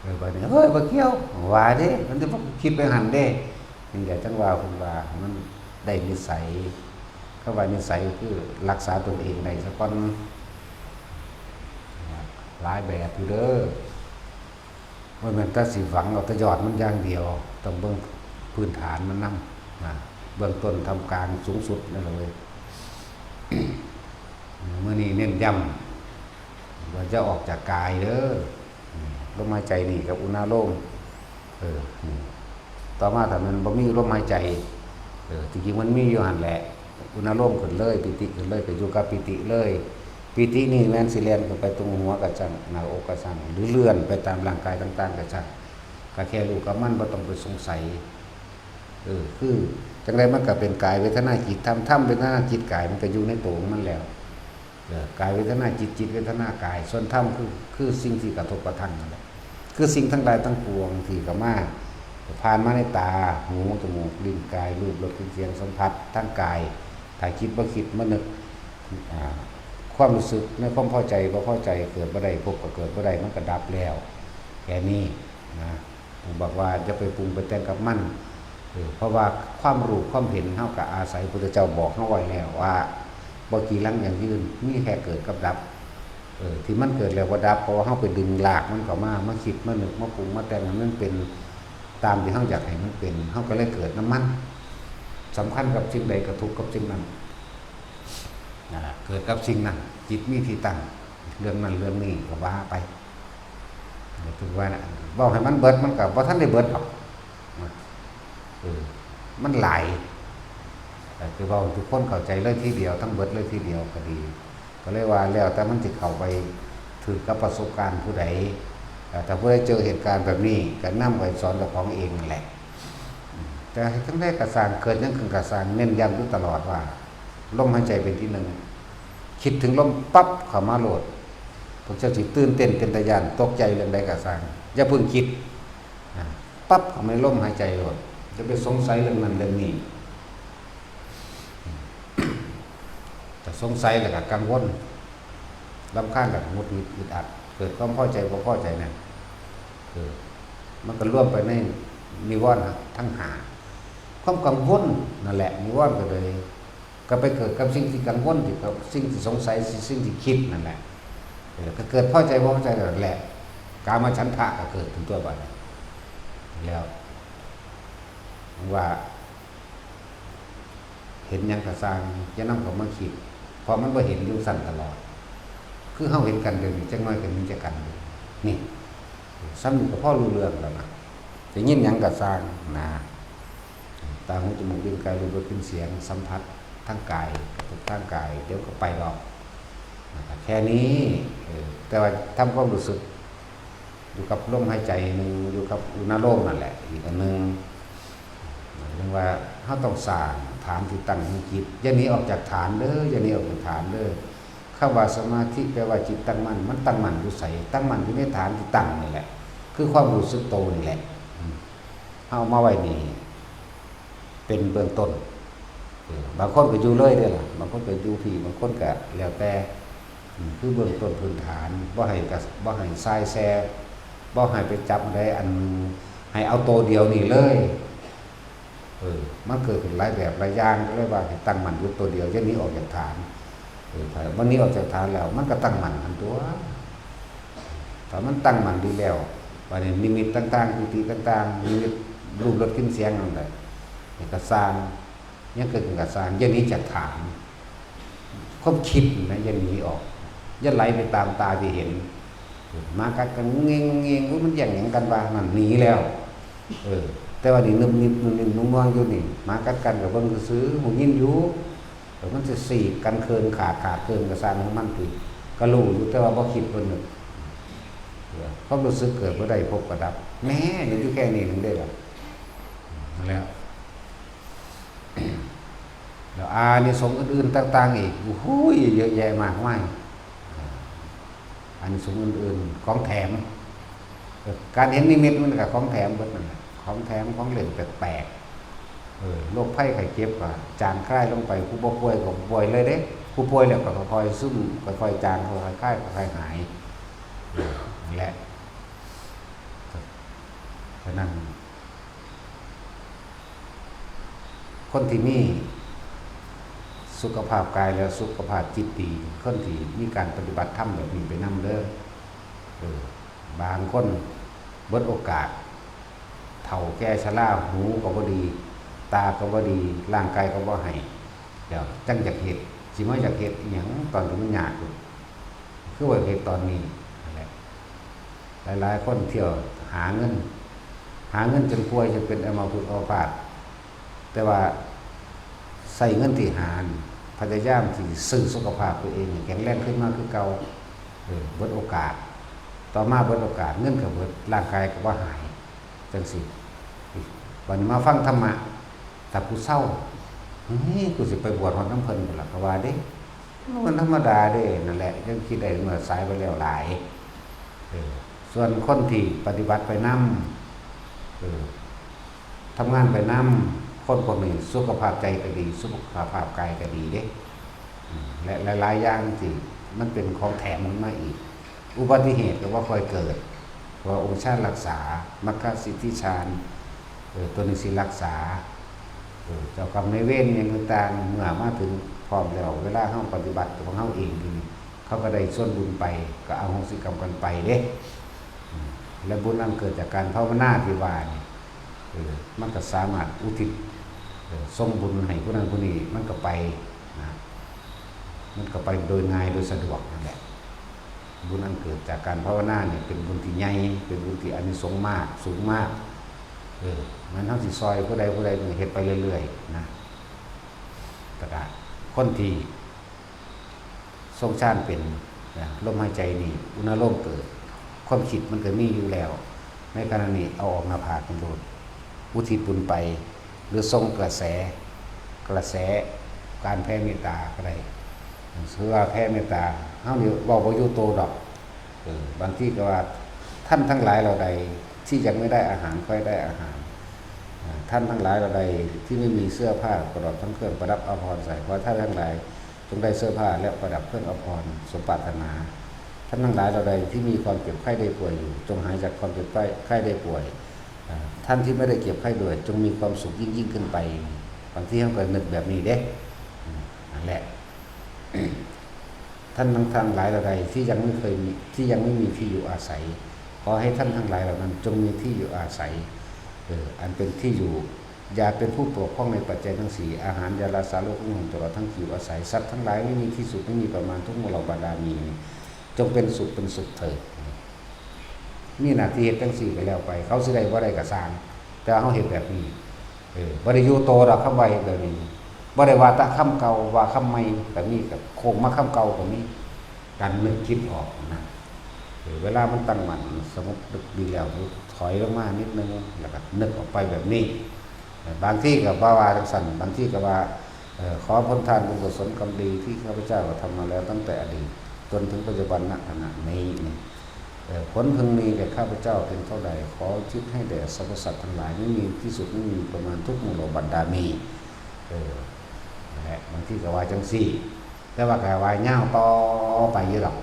เออ บัดนี้ เฮ้ย บ่เกี่ยว ว่าเด้ มันจะบ่คิดไปหั่นเด้ นี่แหละจั่งว่าเพิ่นว่ามันได้นิสัย คำว่านิสัยคือรักษาตนเองได้ซะก่อน หลายแบบอยู่เด้อ บ่แม่นแต่สิหวังเอาแต่ยอดมันอย่างเดียว ต้องเบิ่งพื้นฐานมันนำ นะ เบื้องต้นท่ามกลางสูงสุดนั่นแหละเว้ย มื้อนี้เน้นย้ำว่าจะออกจากกายเด้อ ลมหายใจนี่กับอุณาโลม เออ นี่ ต่อมาถ้ามันบ่มีลมหายใจ เออ ที่จริงมันมีอยู่หั่นแหละ อุณาโลมขึ้นเลย ปีติขึ้นเลย ก็อยู่กับปีติเลย ปีตินี่แม่นสิแล่นขึ้นไปตรงหัวก็ช่าง หน้าอกก็ช่าง หรือเลื่อนไปตามร่างกายต่างๆก็ช่าง ก็แค่รู้กับมัน บ่ต้องไปสงสัย เออ คือจั่งใดมันก็เป็นกายเวทนาจิตธรรม ธรรมเวทนาจิตกายมันก็อยู่ในตัวของมันแล้ว เออ กายเวทนาจิต จิตเวทนากาย ส่วนธรรมคือ คือสิ่งที่กระทบกระทั่งนั่นแหละ คือสิ่งทั้งหลายทั้งปวงที่เข้ามา ผ่านมาในตา หู จมูก ลิ้น กาย รูป รส กลิ่น เสียง สัมผัส ทางกาย ถ้าจิตบ่คิดบ่นึก อ่า ความรู้สึกในความพอใจบ่พอใจเกิดบ่ได้ พบก็เกิดบ่ได้ มันก็ดับแล้ว แค่นี้นะ ผมบอกว่าอย่าไปปรุงไปแต่งกับมัน เออ เพราะว่าความรู้ความเห็นเฮาก็อาศัยพุทธเจ้าบอกเฮาไว้แล้วว่า บ่กีรังยั่งยืน มีแค่เกิดกับดับ เออ ที่มันเกิดแล้วบ่ดับ เพราะว่าเฮาไปดึงรากมันเข้ามา มาคิด มานึก มาปรุง มาแต่งให้มันเป็นตามที่เฮาอยากให้มันเป็น เฮาก็เลยเกิดนำมัน สำคัญกับสิ่งใดก็ทุกข์กับสิ่งนั้น นั่นล่ะ เกิดกับสิ่งนั้น จิตมีที่ตั้ง เรื่องนั้นเรื่องนี้ก็ว่าไป ถึงว่าน่ะ เว้าให้มันเบิด มันก็บ่ทันได้เบิดดอก เออ มันหลาย แต่คือเว้าให้ทุกคนเข้าใจเลยทีเดียว ทั้งเบิดเลยทีเดียวก็ดี ก็เลยว่าแล้วแต่มันสิเข้าไปถืกกับประสบการณ์ผู้ใด แต่ถ้าผู้ใดเจอเหตุการณ์แบบนี้ ก็นำไปสอนเจ้าของเองนั่นแหละ แต่จั่งใดก็ซ่าง เกิดหยังขึ้นก็ซ่าง เน้นย้ำอยู่ตลอดว่า ลมหายใจเป็นที่หนึ่ง คิดถึงลมปั๊บเข้ามาโลด พวกเจ้าสิตื่นเต้นเป็นตาย้าน ตกใจเรื่องใดก็ซ่าง อย่าเพิ่งคิด อ่ะ ปั๊บเข้ามาในลมหายใจโลด อย่าไปสงสัยเรื่องนั้นเรื่องนี้ ถ้าสงสัยแล้วก็กังวล รำคาญ แล้วก็หงุดหงิด อึดอัด เกิดความพอใจบ่พอใจนั่น เออ มันก็รวมไปในนิวรณ์ทั้งห้า ความกังวลนั่นแหละ นิวรณ์ก็เลย ก็ไปเกิดกับสิ่งที่กังวลอยู่ กับสิ่งที่สงสัย สิ่งที่คิดนั่นแหละ เออ ก็เกิดพอใจบ่พอใจนั่นแหละ กามฉันทะก็เกิดขึ้นตัวบัดนี้ แล้ว ว่า เห็นหยังก็ซ่าง อย่านำเข้ามาคิด เพราะมันบ่เห็นอยู่ซั่นตลอด คือเฮาเห็นกันเดี๋ยวนี้ จักหน่อยก็หนีจากกัน นี่ ซ้ำนี่ก็พอรู้เรื่องแล้วนะ ได้ยินหยังก็ซ่างนะ ตา หู จมูก ลิ้น กาย รูป รส กลิ่น เสียง สัมผัสทางกาย กระทบทางกาย เดี๋ยวก็ไปดอก นะครับ แค่นี้ เออ แต่ว่าทำความรู้สึก อยู่กับลมหายใจหนึ่ง อยู่กับอุณาโลมนั่นแหละ อีกอันหนึ่ง เรียกว่าเฮาต้องสร้างฐานที่ตั้งของจิต อย่าหนีออกจากฐานเด้อ อย่าหนีออกจากฐานเด้อ คำว่าสมาธิแปลว่าจิตตั้งมั่น มันตั้งมั่นอยู่ไส ตั้งมั่นอยู่ในฐานที่ตั้งนี่แหละ คือความรู้สึกโตนี่แหละ อืม เฮาเอามาไว้นี่ เป็นเบื้องต้น เออ บางคนก็อยู่เลยเด้อล่ะ บางคนก็อยู่พี้ บางคนก็แล้วแต่ อืม คือเบื้องต้นพื้นฐาน บ่ให้กะ บ่ให้ส่ายแส่ บ่ให้ไปจับอันใดอันหนึ่ง ให้เอาโตเดียวนี่เลย เออ มันเกิดขึ้นหลายแบบหลายอย่าง ก็เลยว่าให้ตั้งมั่นอยู่โตเดียว อย่าหนีออกจากฐาน เออ ถ้าบ่หนีออกจากฐานแล้ว มันก็ตั้งมั่นหั้นตั่ว ถ้ามันตั้งมั่นดีแล้ว บัดนี้นิมิตต่างๆ ปีติต่างๆ นิมิตรูปรสกลิ่นเสียงนั่นแหละ นี่ก็ซ่าง ยังเกิดขึ้นก็ซ่าง อย่าหนีจากฐาน ความคิดนะ อย่าหนีออก อย่าไหลไปตามตาที่เห็น หมากัดกันงงเงงงง มันแย่งหยังกันวะ นั่นหนีแล้ว เออ แต่ว่านี่นึบนิบนึบนิบนุ่งนวงอยู่นี่ หมากัดกันก็เบิ่งซื่อๆ หูยินอยู่ เออ มันสิสีกกันเคินขาดขาดเคินก็ซ่างของมันติ ก็รู้อยู่ แต่ว่าบ่คิดบ่นึก เออ ความรู้สึกเกิดบ่ได้ พบก็ดับ แหม นี่อยู่แค่นี้นึงเด้ล่ะ นั่นแหละ แล้วอานิสงส์อื่นๆ ต่างๆ อีก โอ้โห เยอะแยะมากมาย อานิสงส์อื่นๆ ของแถม เออ การเห็นนิมิตมันก็ของแถมเบิดนั่นแหละ ของแถม ของเล่นแปลกๆ เออ โรคภัยไข้เจ็บก็จางคลายลงไป ผู้บ่ป่วยก็บ่ป่วยเลยเด้ ผู้ป่วยแล้วก็ค่อยๆ ซึม ค่อยๆ จาง ค่อยๆ คลาย ค่อยๆ หาย เออ นั่นแหละ ฉะนั้น คนที่มีสุขภาพกายและสุขภาพจิตดี คนที่มีการปฏิบัติธรรมแบบนี้ไปนำเด้อ เออ บางคนเบิดโอกาส เฒ่าแก่ชรา หูก็บ่ดี ตาก็บ่ดี ร่างกายก็บ่ให้ แล้วจั่งอยากเฮ็ด สิมาอยากเฮ็ดอิหยังตอนที่มันยากอยู่ คือว่าเฮ็ดตอนนี้นั่นแหละ หลายๆ คนเที่ยวหาเงิน หาเงินจนป่วยจนเป็นอัมพฤกษ์อัมพาต แต่ว่าใช้เงินที่หานี่ พยายามที่ซื้อสุขภาพตัวเองให้แข็งแรงขึ้นมาคือเก่า เออ เบิดโอกาส ต่อมาเบิดโอกาส เงินก็เบิด ร่างกายก็บ่หาย จั่งซี้ บัดนี้มาฟังธรรมะ ถ้าผู้เซา เฮ้ย กูสิไปบวชฮอดนำเพิ่นพู้นล่ะ ก็ว่าเด้ มันธรรมดาเด้ นั่นแหละ ยังคิดได้เมื่อสายไปแล้วหลาย เออ ส่วนคนที่ปฏิบัติไปนำ เออ ทำงานไปนำ คนพวกนี้สุขภาพใจก็ดี สุขภาพกายก็ดีเด้ อืม และหลายๆ อย่างที่มันเป็นของแถมขึ้นมาอีก อุบัติเหตุก็บ่ค่อยเกิด เพราะว่าองค์ฌานรักษา มรรคสิทธิฌาน เออ ตัวนี้สิรักษา เออ เจ้ากรรมนายเวรอิหยังต่างๆ เมื่อมาถึงพร้อมแล้ว เวลาเฮาปฏิบัติของเฮาเองอยู่นี่ เขาก็ได้ส่วนบุญไป ก็อโหสิกรรมกันไปเด้ อืม และบุญอันเกิดจากการภาวนาที่ว่านี่ เออ มันก็สามารถอุทิศ เออ ส่งบุญให้ผู้นั้นผู้นี้ มันก็ไปนะ มันก็ไปโดยง่ายโดยสะดวกนั่นแหละ บุญอันเกิดจากการภาวนาเนี่ย เป็นบุญที่ใหญ่ เป็นบุญที่อานิสงส์มาก สูงมาก เออ มันเฮาสิซอยผู้ใดผู้ใดเนี่ย เฮ็ดไปเรื่อยๆ นะ แต่ก็คนที่ ทรงฌานเป็นนะ ลมหายใจนี่ อุณาโลมเกิด ความคิดมันก็มีอยู่แล้ว ในขณะนี้เอาออกหน้าผากนี่โลด อุทิศบุญไป หรือส่งกระแส กระแสการแผ่เมตตาก็ได้ ถือว่าแผ่เมตตา เฮานี่เว้าบ่อยู่โตดอก เออ บางทีก็ว่า ท่านทั้งหลายเหล่าใดที่ยังไม่ได้อาหาร ขอให้ได้อาหาร อ่า ท่านทั้งหลายเหล่าใดที่ไม่มีเสื้อผ้าประดับทั้งเครื่องประดับอาภรณ์ใส่ ขอให้ท่านทั้งหลาย จงได้เสื้อผ้าและประดับเครื่องอาภรณ์สมปรารถนา ท่านทั้งหลายเหล่าใดที่มีความเจ็บไข้ได้ป่วยอยู่ จงหายจากความเจ็บไข้ได้ป่วย อ่า ท่านที่ไม่ได้เจ็บไข้ด้วย จงมีความสุขยิ่งๆ ขึ้นไป บางทีเฮาก็นึกแบบนี้เด้ อืม นั่นแหละ ท่านทั้งหลายเหล่าใดที่ยังไม่เคยมี ที่ยังไม่มีที่อยู่อาศัย ขอให้ท่านทั้งหลายเหล่านั้นจงมีที่อยู่อาศัย เออ อันเป็นที่อยู่ อย่าเป็นผู้ปกครองในปัจจัยทั้งสี่ อาหาร ยารักษาโรค เครื่องนุ่งห่ม ตลอดทั้งที่อยู่อาศัย สัตว์ทั้งหลายไม่มีที่สุด ไม่มีประมาณ ทุกหมู่เหล่าบรรดามี จงเป็นสุขเป็นสุขเถิด มีหน้าที่เฮ็ดจั่งซี้ก็แล้วไป เขาสิได้บ่ได้ก็ซ่าง แต่ว่าเฮาเฮ็ดแบบนี้ เออ บ่ได้อยู่โตดอก คำว่าเฮ็ดแบบนี้ บ่ได้ว่าแต่คำเก่า ว่าคำใหม่ก็มี ก็โค้งมาคำเก่าก็มี การนึกคิดออกนะ เออ เวลามันตั้งมั่น สงบดีแล้ว ถอยลงมานิดนึง แล้วก็นึกออกไปแบบนี้ เออ บางทีก็บ่ว่าจั่งซั้น บางทีก็ว่า เอ่อ ขอผลทานบุญกุศลกรรมดีที่ข้าพเจ้ากระทำมาแล้วตั้งแต่อดีตจนถึงปัจจุบัน ณ ขณะนี้นี่ เอ่อ ผลพึงมีแก่ข้าพเจ้าเพียงเท่าใด ขออุทิศให้แด่สรรพสัตว์ทั้งหลาย ไม่มีที่สุด ไม่มีประมาณ ทุกหมู่เหล่าบรรดามี เออ นั่นแหละ บางทีก็ว่าจั่งซี้ แต่ว่าก็ว่ายาวต่อไปอยู่ดอก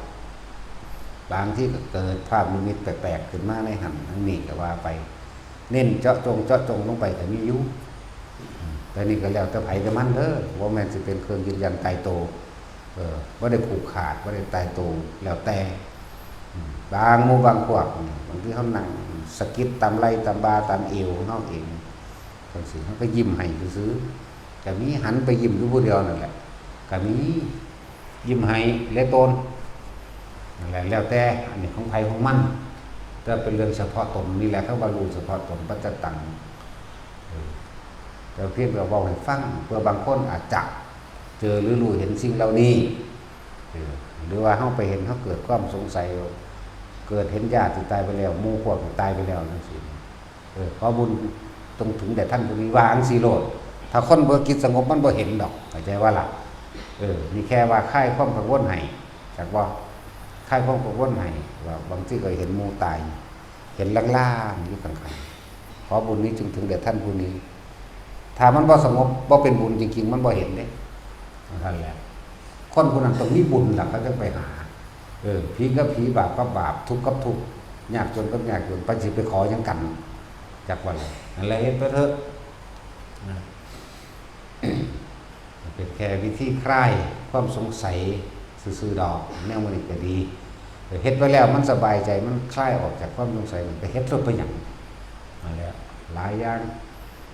บางทีก็เกิดภาพนิมิตแปลกๆขึ้นมาในหั้นทั้งนี้ก็ว่าไป เน้นเจาะจง เจาะจงลงไปก็มีอยู่ อืม แต่นี่ก็แล้วแต่ไผแต่มันเด้อ บ่แม่นสิเป็นเครื่องยืนยันตายตัว เออ บ่ได้ผูกขาด บ่ได้ตายตัว แล้วแต่ อืม บางหมู่บางพวกนี่ บางทีเฮานั่งสะกิดตามไหล่ตามบ่าตามเอวของเฮาเอง จั่งซี้ เฮาก็ยิ้มให้ซื่อๆ ก็มี หันไปยิ้มอยู่ผู้เดียวนั่นแหละ ก็มี ยิ้มให้และตน นั่นแหละ แล้วแต่ อันนี้ของไผของมัน แต่เป็นเรื่องเฉพาะตนนี่แหละ เขาว่ารู้เฉพาะตน ปัจจตัง เออ แต่เพียงแต่เว้าให้ฟัง เพื่อบางคนอาจจะเจอหรือรู้เห็นสิ่งเหล่านี้ เออ หรือว่าเฮาไปเห็น เฮาเกิดความสงสัย เกิดเห็นญาติที่ตายไปแล้ว หมู่พวกที่ตายไปแล้วจั่งซี้ เออ ขอบุญจงถึงแด่ท่านผู้นี้ ว่าจั่งซี้โลด ถ้าคนบ่จิตสงบมันบ่เห็นดอก เข้าใจว่าล่ะ เออ นี่แค่ว่าคลายความกังวลให้ จักบ่ คลายความกังวลให้ ว่าบางทีก็เห็นหมู่ตาย เห็นลางๆอยู่ข้างๆ ขอบุญนี้จงถึงแด่ท่านผู้นี้ ถ้ามันบ่สงบ บ่เป็นบุญจริงๆ มันบ่เห็นเด้ นั่นแหละ คนผู้นั้นต้องมีบุญล่ะ เขาจั่งไปหา เออ ผีกับผี บาปกับบาป ทุกข์กับทุกข์ ยากจนกับยากจน ไปสิไปขอหยังกัน จักว่าล่ะ นั่นแหละ เฮ็ดไปเถอะ นะ เป็นแค่วิธีคลายความสงสัยซื่อๆดอก แนวมื้อนี้ก็ดี เฮ็ดไปแล้วมันสบายใจ มันคลายออกจากความสงสัย มันไปเฮ็ดโลดไปหยัง นั่นแหละ หลายอย่าง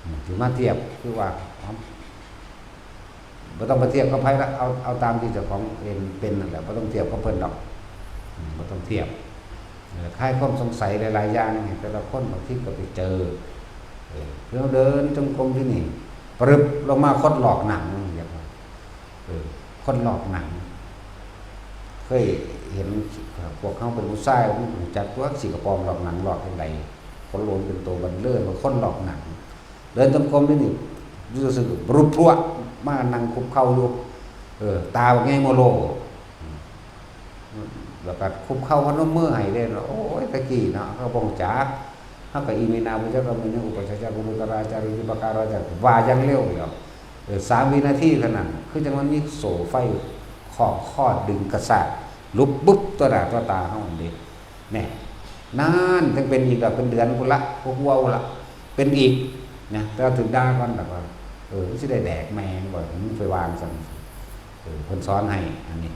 อืม สิมาเทียบคือว่า เอ้า บ่ต้องไปเทียบกับไผละ เอา เอาตามที่เจ้าของเองเป็นนั่นแหละ บ่ต้องเทียบกับเพิ่นดอก อืม บ่ต้องเทียบ เอ่อ คลายความสงสัยหลายๆอย่างให้แต่ละคน บางทีก็ไปเจอ เออ คือเฮาเดินจงกรมที่นี่ ปรึบลงมาคนลอกหนัง อย่างว่า เออ คนลอกหนัง เคยเห็น พวกเฮาเป็นผู้ชาย มันรู้จักตัว สิกระป๋องลอกหนังลอกจั่งใด คนโลนเป็นตัวเบิ่นเริ่มว่าคนลอกหนัง เดินจงกรมนี่นี่ อยู่ซื่อๆ บรุพรวะ มานั่งคุกเข่าอยู่ เออ ตาบักใหญ่โมโล แล้วก็คุกเข่าพนมมือให้เด้เนาะ โอ้ย ตะกี้เนาะ เฮาบ่รู้จัก เฮาก็อิมินา ปุจจกรรมมินา อุปัชฌาจา กุรุตราจาริ อุปการาจา ว่าอย่างเร็วเดียว เออ สามวินาทีเท่านั้น คือจั่งมันมีโซ่ไฟคล้องคอดึงกระชาก ลุบบึบต่อหน้าต่อตาเฮาหั่นเด้ แน่ นั่นจั่งเป็นอีกละ เป็นเดือนพุ้นละ กว่าๆพุ้นละ เป็นอีกนะ แต่ว่าถืกด่าก่อน แล้วก็ เออ มันสิได้แดกแม่งบ่ มึงไปวางซั่น เออ เพิ่นสอนให้ อันนี้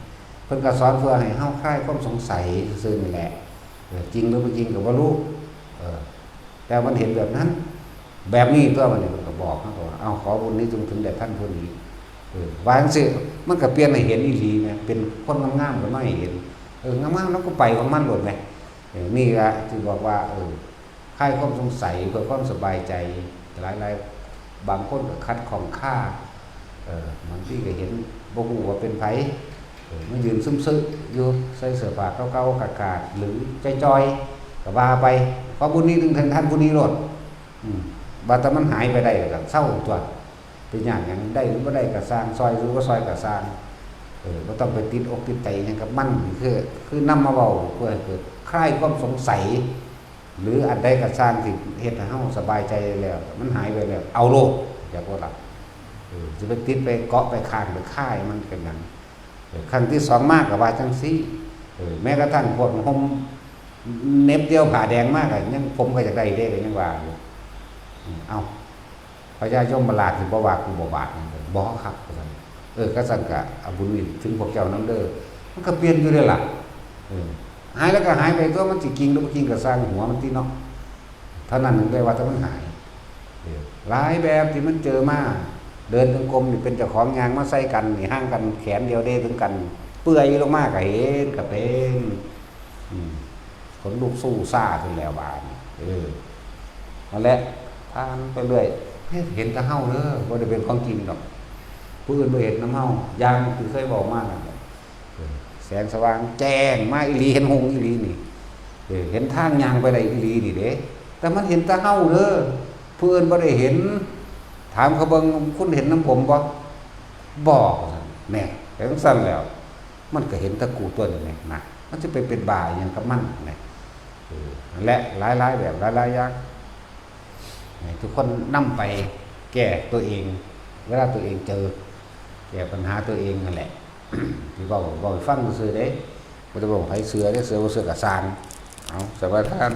เพิ่นก็สอนเพื่อให้เฮาคลายความสงสัยซื่อๆนี่แหละ เออ จริงหรือบ่จริงก็บ่รู้ เออ แต่มันเห็นแบบนั้น แบบนี้ตัวมันนี่ มันก็บอกเฮาก็ว่า เอ้า ขอบุญนี้จงถึงแด่ท่านผู้นี้ เออ ว่าจั่งซี้ มันก็เปลี่ยนให้เห็นอีหลีแหม เป็นคนงามๆก็มาให้เห็น เออ งามๆแล้วก็ไปของมันโลดแหม เออ นี่ละที่บอกว่า เออ คลายความสงสัยเพื่อความสบายใจ หลายๆ บางคนก็ขัดข้องคา เออ บางทีก็เห็นบ่ฮู้ว่าเป็นไผ เออ มายืนซุ่มซึอยู่ ใส่เสื้อผ้าเก่าๆ ขาดๆ หรือจ่อยๆ ก็ว่าไป ขอบุญนี้ถึงท่านผู้นี้โลด อืม ว่าแต่มันหายไปได้ก็เซาตั๊ว เป็นหยัง หยังได้หรือบ่ได้ก็ซ่าง ซ่อยหรือบ่ซ่อยก็ซ่าง เออ บ่ต้องไปติดอกติดใจหยังกับมัน คือ คือนำมาเว้าเพื่อให้เกิดคลายความสงสัย หรืออันใดก็ซ่างที่เฮ็ดให้เฮาสบายใจแล้ว มันหายไปแล้ว เอาโลด อย่าบ่ล่ะ เออ สิไปติดไปเกาะไปค้างไปคาให้มันเป็นหยัง เออ ครั้งที่สองมาก็ว่าจั่งซี้ เออ แม้กระทั่งพวกห่มเหน็บเดี่ยวผ้าแดงมาก็ยัง ผมก็อยากได้เด้ ก็ยังว่าอยู่ อืม เอ้า พญายมราชสิบ่ว่ากูบ่บาปหยัง บ่ครับ ว่าซั่น เออ ก็ซั่นก็เอาบุญนี้ถึงพวกเจ้านำเด้อ มันก็เปลี่ยนอยู่เด้ล่ะ เออ หายแล้วก็หายไปตั๊ว มันสิจริงหรือบ่จริงก็ซ่างหัวมันติเนาะ เท่านั้นถึงได้ว่าแต่มันหาย เออ หลายแบบที่มันเจอมา เดินจงกรมนี่เป็นเจ้าของยางมาใส่กันนี่ ห่างกันแขนเดียวเด้ถึงกัน เปื่อยลงมาก็เห็นก็เป็น อืม ขนลุกสู้ซ่าขึ้นแล้วบาดนี้ เออ นั่นแหละ ผ่านไปเรื่อย เฮ้ย เห็นแต่เฮาเด้อ บ่ได้เป็นของจริงดอก ผู้อื่นบ่เห็นนำเฮา อย่างที่เคยบอกมานั่นแหละ เออ แสงสว่างแจ้งมาอีหลี เห็นหงส์อีหลีนี่ เออ เห็นทางย่างไปได้อีหลีนี่เด้ แต่มันเห็นแต่เฮาเด้อ ผู้อื่นบ่ได้เห็น ถามเขาเบิ่ง คุณเห็นนำผมบ่ บ่ ว่าซั่น แหน่ เป็นจั่งซั้นแล้ว มันก็เห็นแต่กูตัวนี้แหละนะ มันสิไปเป็นบ้าอิหยังกับมันนะ เออ นั่นแหละ หลายๆแบบ หลายๆอย่าง ให้ทุกคนนำไปแก้ตัวเอง เวลาตัวเองเจอ แก้ปัญหาตัวเองนั่นแหละ ที่เว้า เว้าให้ฟังซื่อๆเด้ บ่ได้เว้าให้ไผเชื่อเด้ เชื่อบ่เชื่อก็ซ่าง เอา สวัสดีครับ